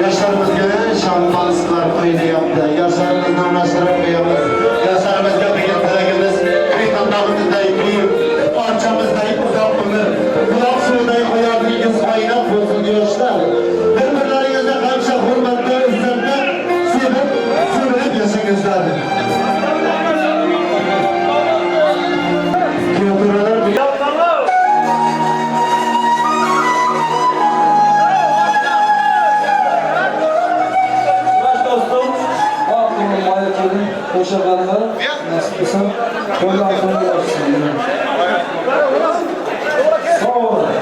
Yoshlarimizga şampanslar qo'yilyapti. Yoshlarimizni unashtirib qo'yamiz. Yoshlarimizga degan tilagimiz quyonlarimizdek buyuk, orchamizday uzoq umr, buloq suviday hayotingiz qaynab bo'lsin yoshlar. Bir-birlaringizni hamisha hurmatda, izzatda sevib, sevib yashangizlar. Nasip bo'lsa, qo'ldan qo'lga olsin. Sog' bo'ling.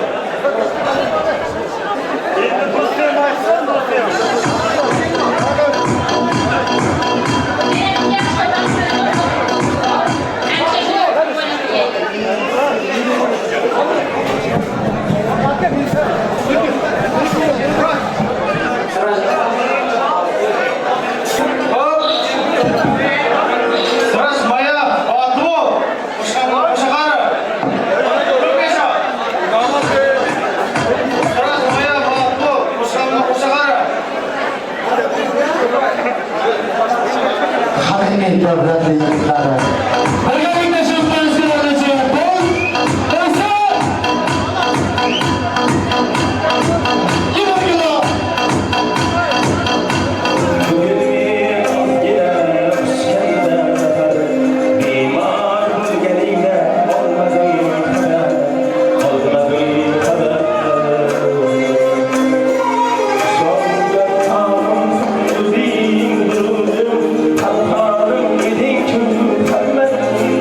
Hammad.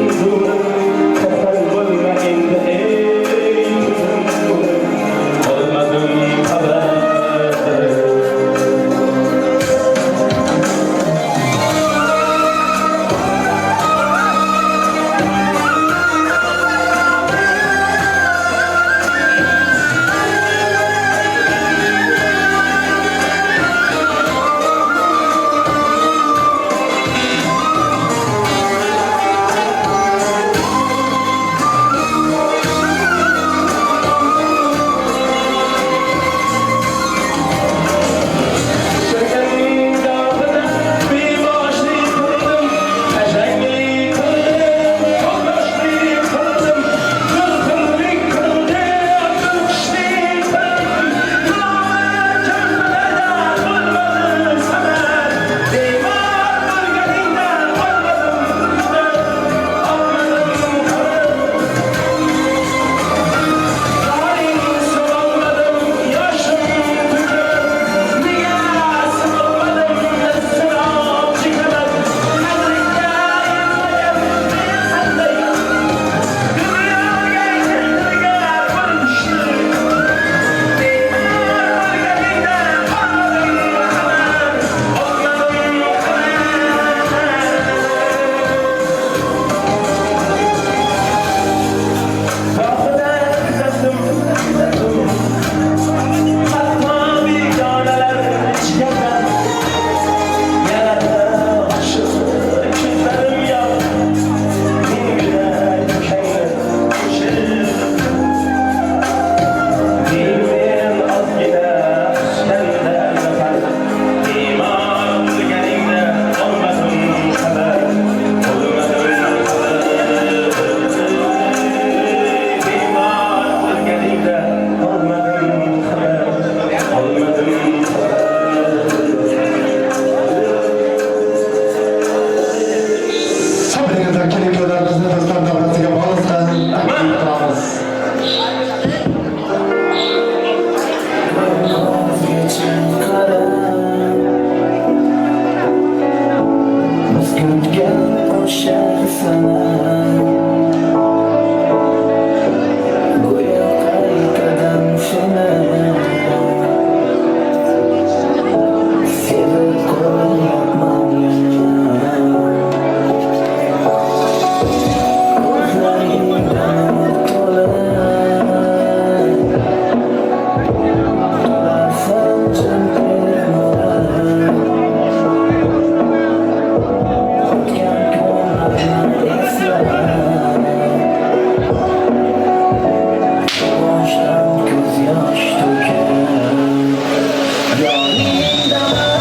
o'sha sana. Go'yo qaytadan seni sevib qo'yapman yana. Ko'zlaringdan to'la to'lasan chin termalar. O'tgan kunlarni eslab quvonchdan ko'z yosh to'kib yoningdaman.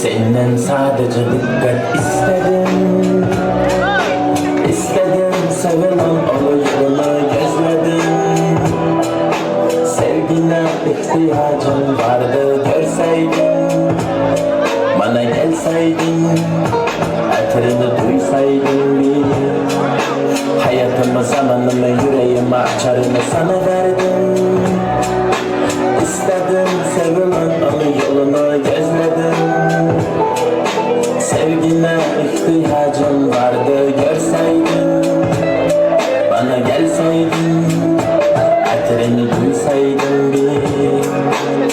Senden sadece dikkat istedim. İstedim sevilen oluşunu gözledim. Sevgine ihtiyacım vardı görseydin. Bana gelseydin, hatırını duysaydın bir. Hayatımı, zamanımı, yüreğimi, açarımı sana verdim. İstedim sevilen onu yolunu gözledim. Sevgine ihtiyacım vardı görseydin. Bana gelseydin, hatırını duysaydın bir.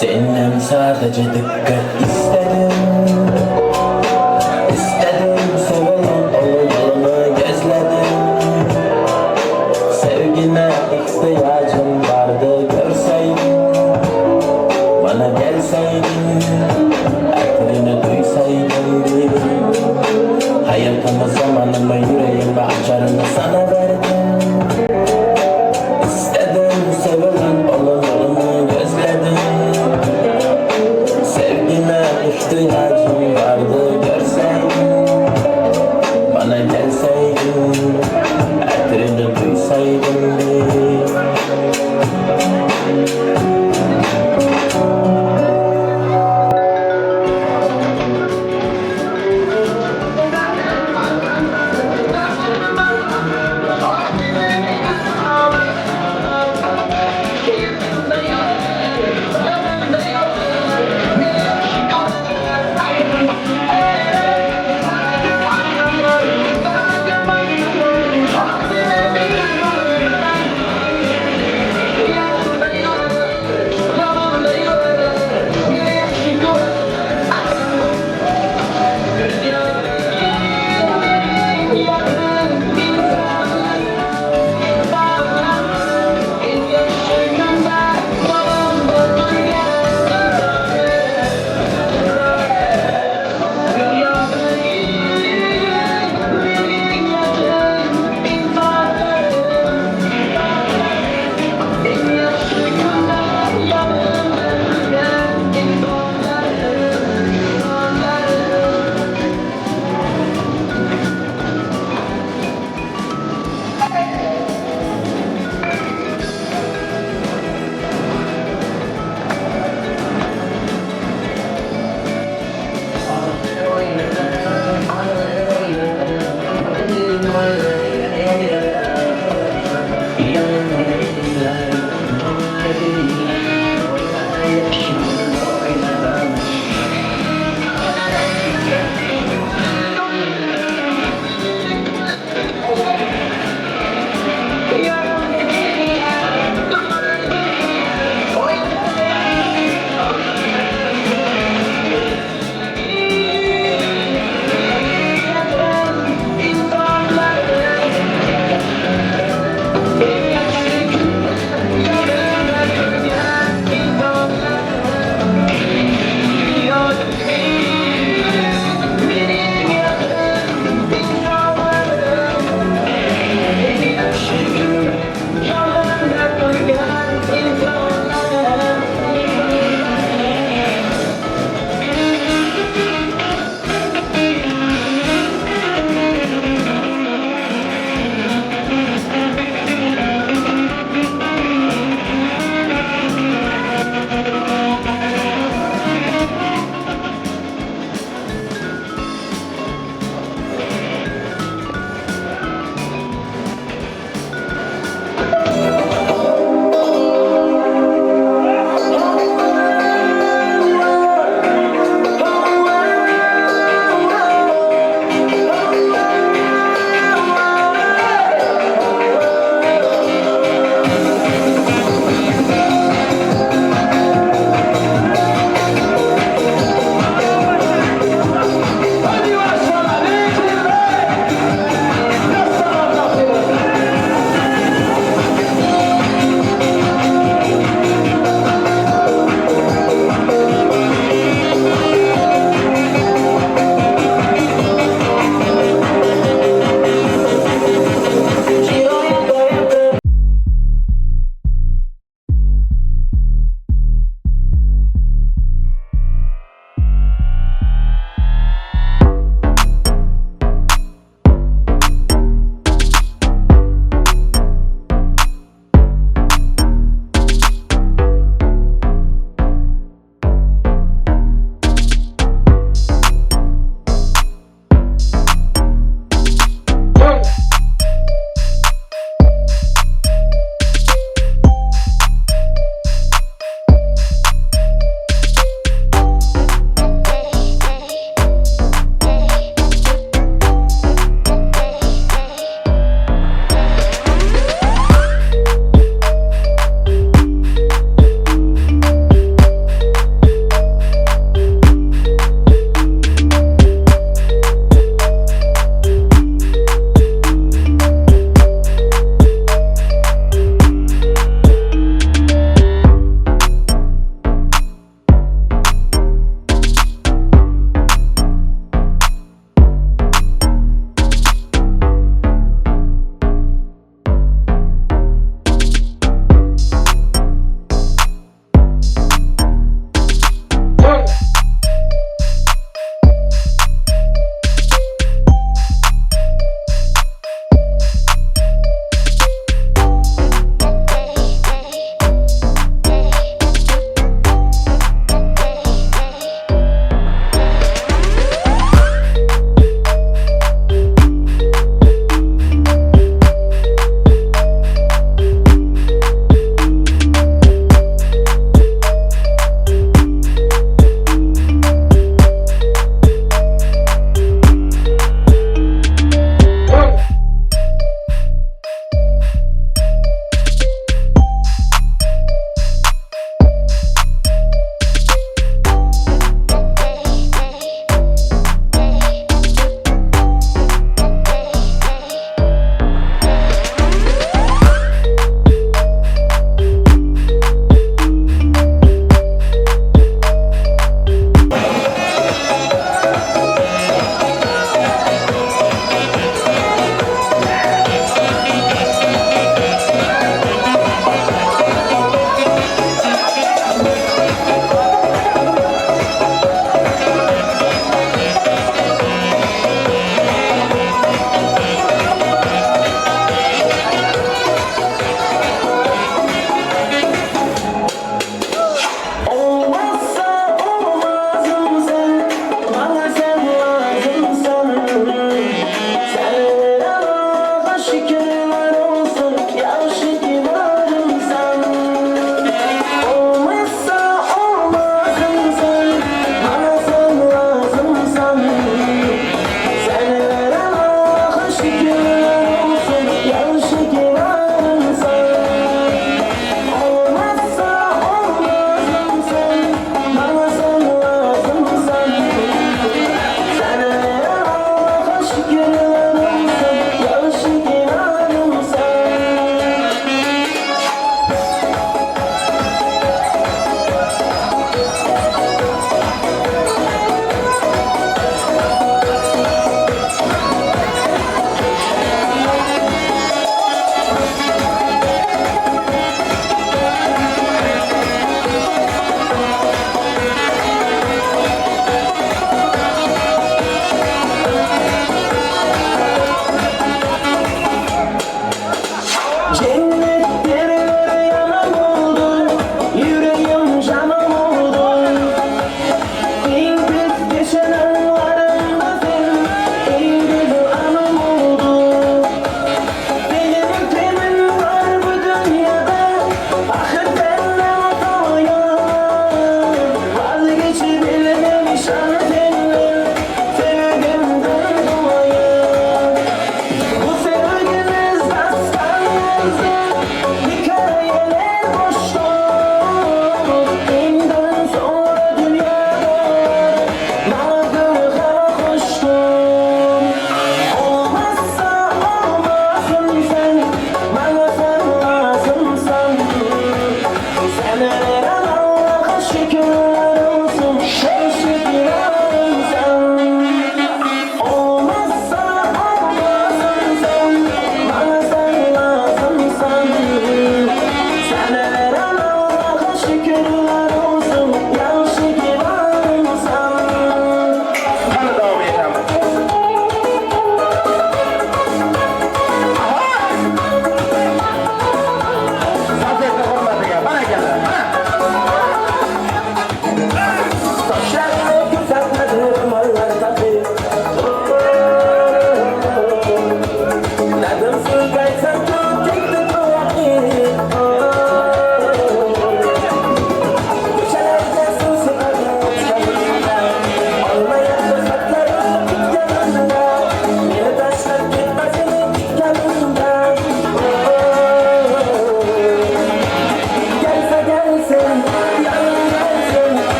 Senden sadece dikkat istedim. İstedim sevelim, onun yolunu gözledim. Sevgine ihtiyacım vardı, görseydin. Bana gelseydin, aklını duysaydın bir. Hayatımı, zamanımı, yüreğimi, açarını sana verdim. İstedim sevilen, onun yolunu gözledim. Sevgine ihtiyacım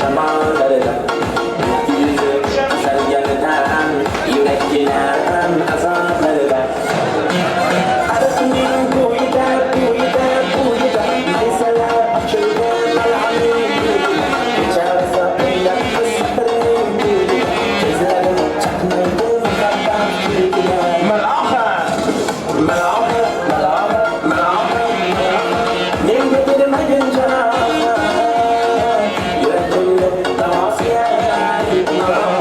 Armonlarida Yuzi tuzalganidan Yurakkilam azoblarida Ariqning bo'yida, bo'yida, bo'yida Maysalar ochildi malhamning yo'lida Kecharsa o'ylab satrning yo'lida Ko'zlarim chaqnaydi muhabbat kulgida Maloha, maloha, maloha, maloha Menga bermagin jarohat Yuragimni davosi maloha.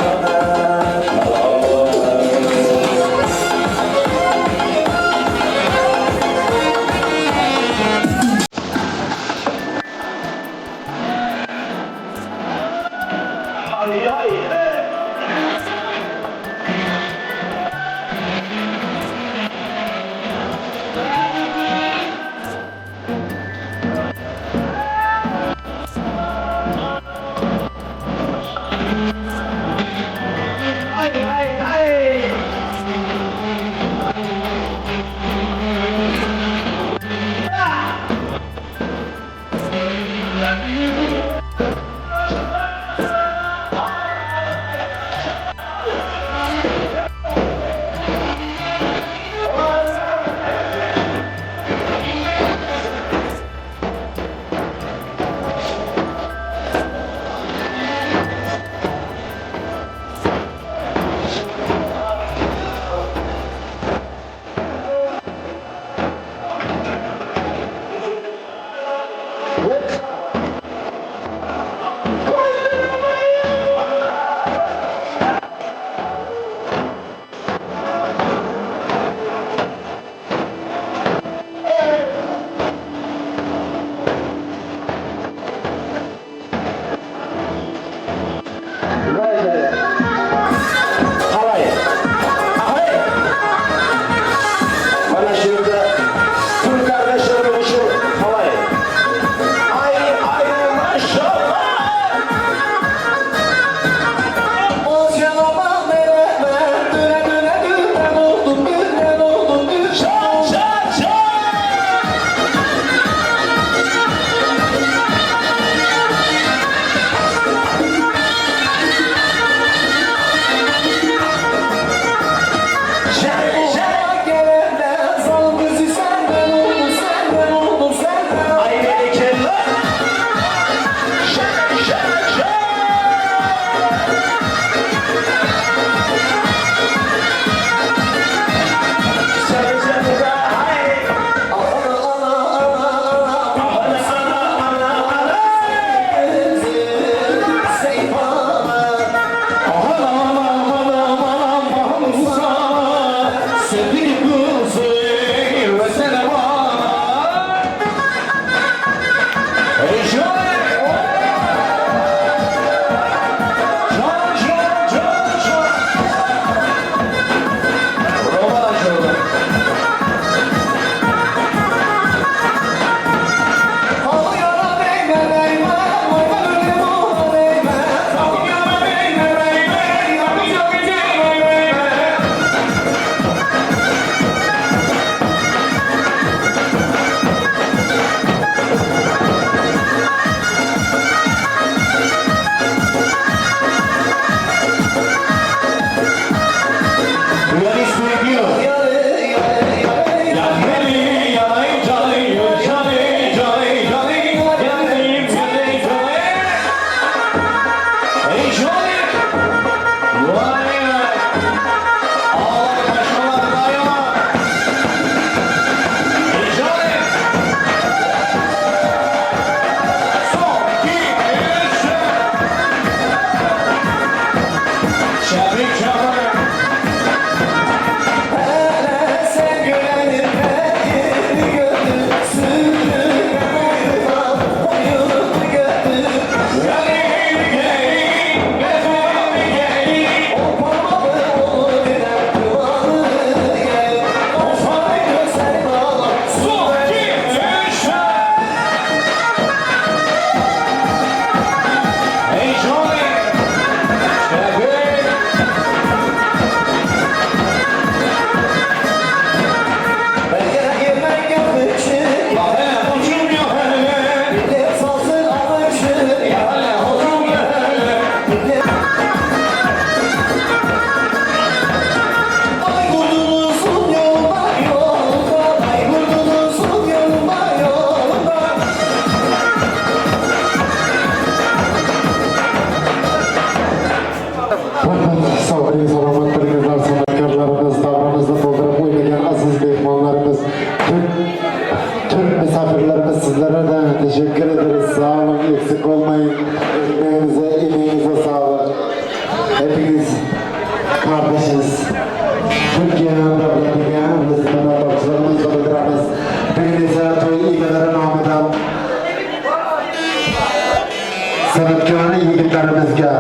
San'atkor yigitlarimizga,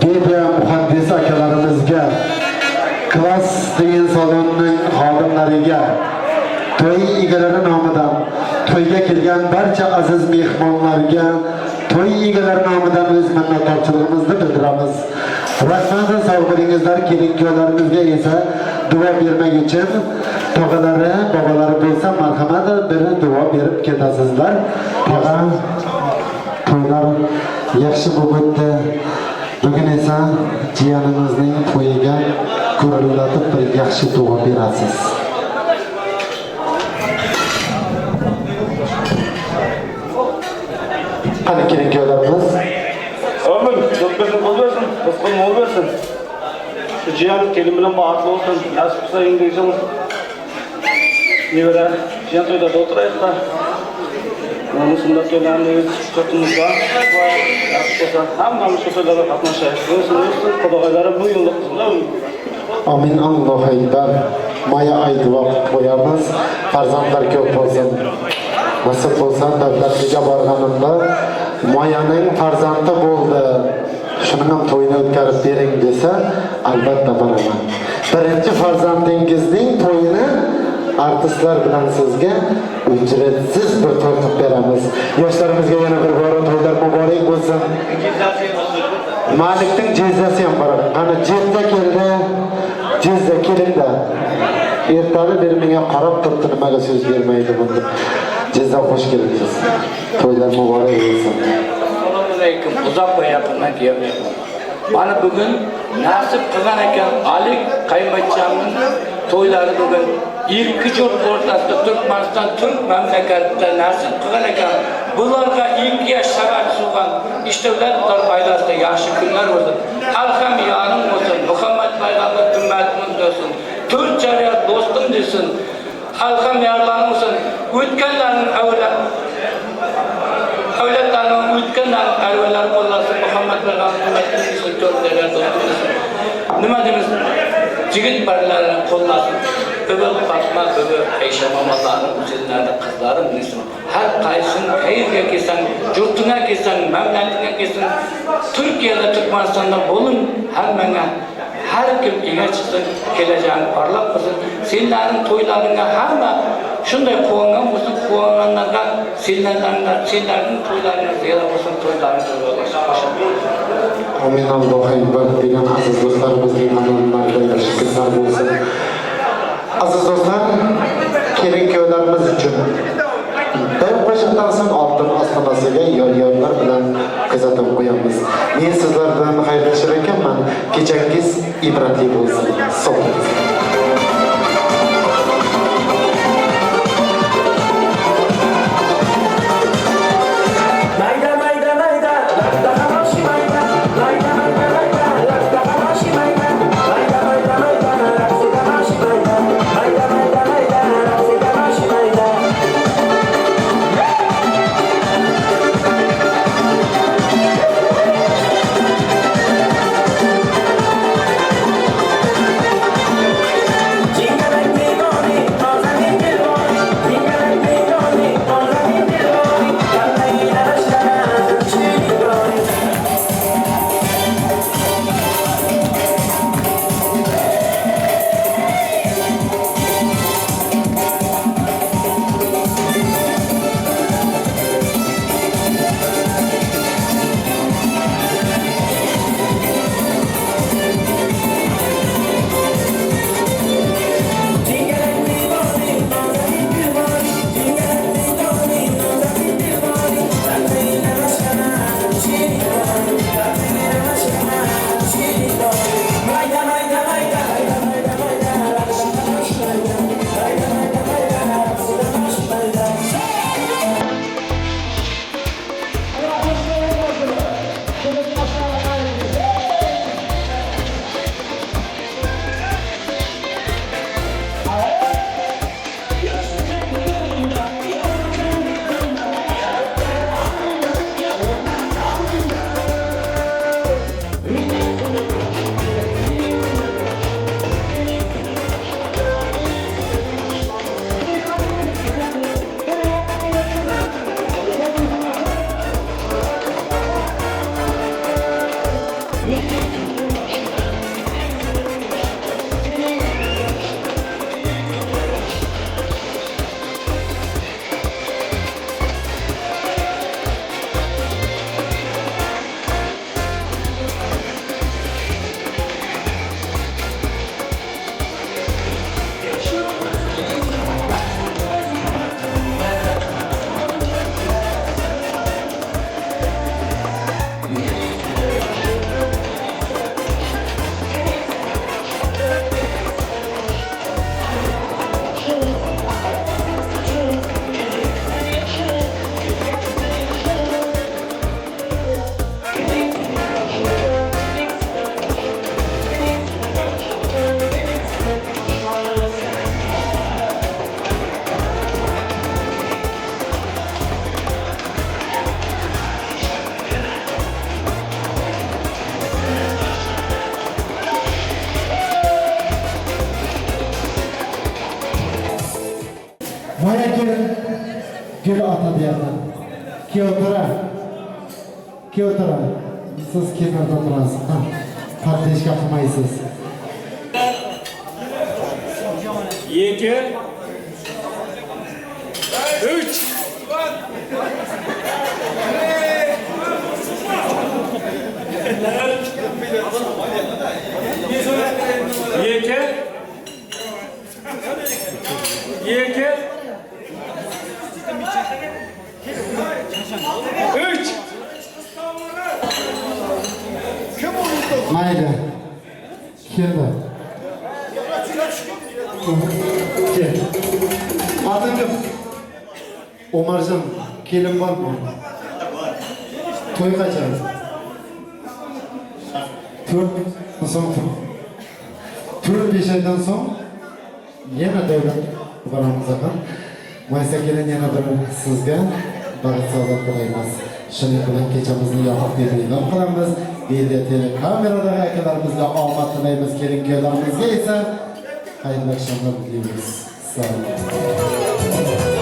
media muhandis akalarimizga, Klass degan salonning xodimlariga, to'y egalari nomidan to'yga kelgan barcha aziz mehmonlarga to'y egalari nomidan o'z minnatdorchiligimizni bildiramiz. Rahmat, sog' bo'lingizlar. Kelin kuyovlarimizga esa duo bermak uchun tog'alari, bobolari bo'lsa, marhamat, bir duo berib ketasizlar. Tog'a, to'ylar yaxshi bo'lib o'tdi. Bugun esa jiyanimizning to'yiga ko'rillatib bir yaxshi duo berasiz. Qani kelin kuyovlarimiz? Ömür, do'stlarning qo'l bersin, do'stlar mo'l bersin. Shu jiyan kelin bilan baxtli bo'lsin, nasib qilsa endi nevara jiyan to'ylarda o'tiraylik-da. Mana shunday to'ylarni o'z yurtimizda nasib qilsa hammamiz shu to'ylarga qatnashaylik. O'zini o'zsin, qudag'aylari bu yo'lda qilsin. Amin, Allohu akbar. Maya ay duo qilib qo'yamiz. Farzandlar ko'p bo'lsin. Nasib bo'lsa davlatliga borganimda Mayaning farzandi bo'ldi, shuning ham to'yini o'tkazib bering desa, albatta boraman. Birinchi farzandingizning to'yini artistlar bilan sizga ujratsiz bir to'y qilib beramiz. Yoshlarimizga yana bir bora to'ylar muborak bo'lsin. Malikning jizzasi ham bor. Qani jizza keldi. Jizza kelingda. Ertali beri menga qarab turibdi, nimaga so'z bermaydi bunda. Jizza xush keldingiz. To'ylar muborak bo'lsin. Assalomu alaykum. Uzoq va yaqindan kelyapman. Mana bugun nasib qilgan ekan Alik qaynbachamning to'ylari bugun ikki yurt o'rtasida Turkmaniston Turk mamlakatida nasib qilgan ekan. Bularga ikki yaş sabab bo'lgan ishtovlar oilasida yaxshi kunlar bo'lsin. Alham yorim bo'lsin. Muhammad payg'ambar ummatimiz bo'lsin. To'rt shariat do'stim desin. Alham yorlarim bo'lsin. O'tganlarning avlodlarning o'tganlarning arvalari qo'llasin. Muhammad payg'ambar ummatimiz desin. To'rt shariat do'stim desin. Nima deymiz? Yigit barlarini qo'llasin. Buvi Fatma, buvi Aysha mamalarning o'zlarining qizlari desin. Har qaysin qayerga kelsang, yurtingga kelsang, mamlakatingga kelsang, Turkiyada, Turkmanistonda bo'ling, hammangga har kim ega chiqsin, kelajagi porloq bo'lsin. Senlarning to'ylaringga hamma shunday quvongan bo'lsin, quvonganlarga senlarning to'ylaringga ziyoda bo'lsin, to'ylaring bo'lsin. Amin, Allohu akbar degan aziz do'stlarimizning amallarida yaxshi kunlar bo'lsin. Aziz do'stlar, kelin kuyovlarimiz uchun bir qo'shiqdan so'ng oltin ostonasiga yor-yorlar bilan kuzatib qo'yamiz. Men sizlar bilan xayrlashar ekanman. Kechangiz ibratli bo'lsin. Sog' bo'ling. Kel ota bu yoqdan. Kuyov tura. Kuyov tura. Siz kenarda turasiz. Ha. Поддержка qilmaysiz. 2 3 2 2 3 Mayli. Keldi. Kel. Oting kim? Umarjon, kelin bormi? To'y qachon? 4 so'ng 4-5 oydan so'ng yana to'yga boramiz axir. Maysa kelin yana bir sizga baxt saodat tilaymiz. Shuning bilan kechamizni yopiq deb e'lon qilamiz. Video telekameradagi akalarimizga omad tilaymiz, kelin kuyovlarimizga esa xayrli oqshomlar tilaymiz. Sog' bo'ling.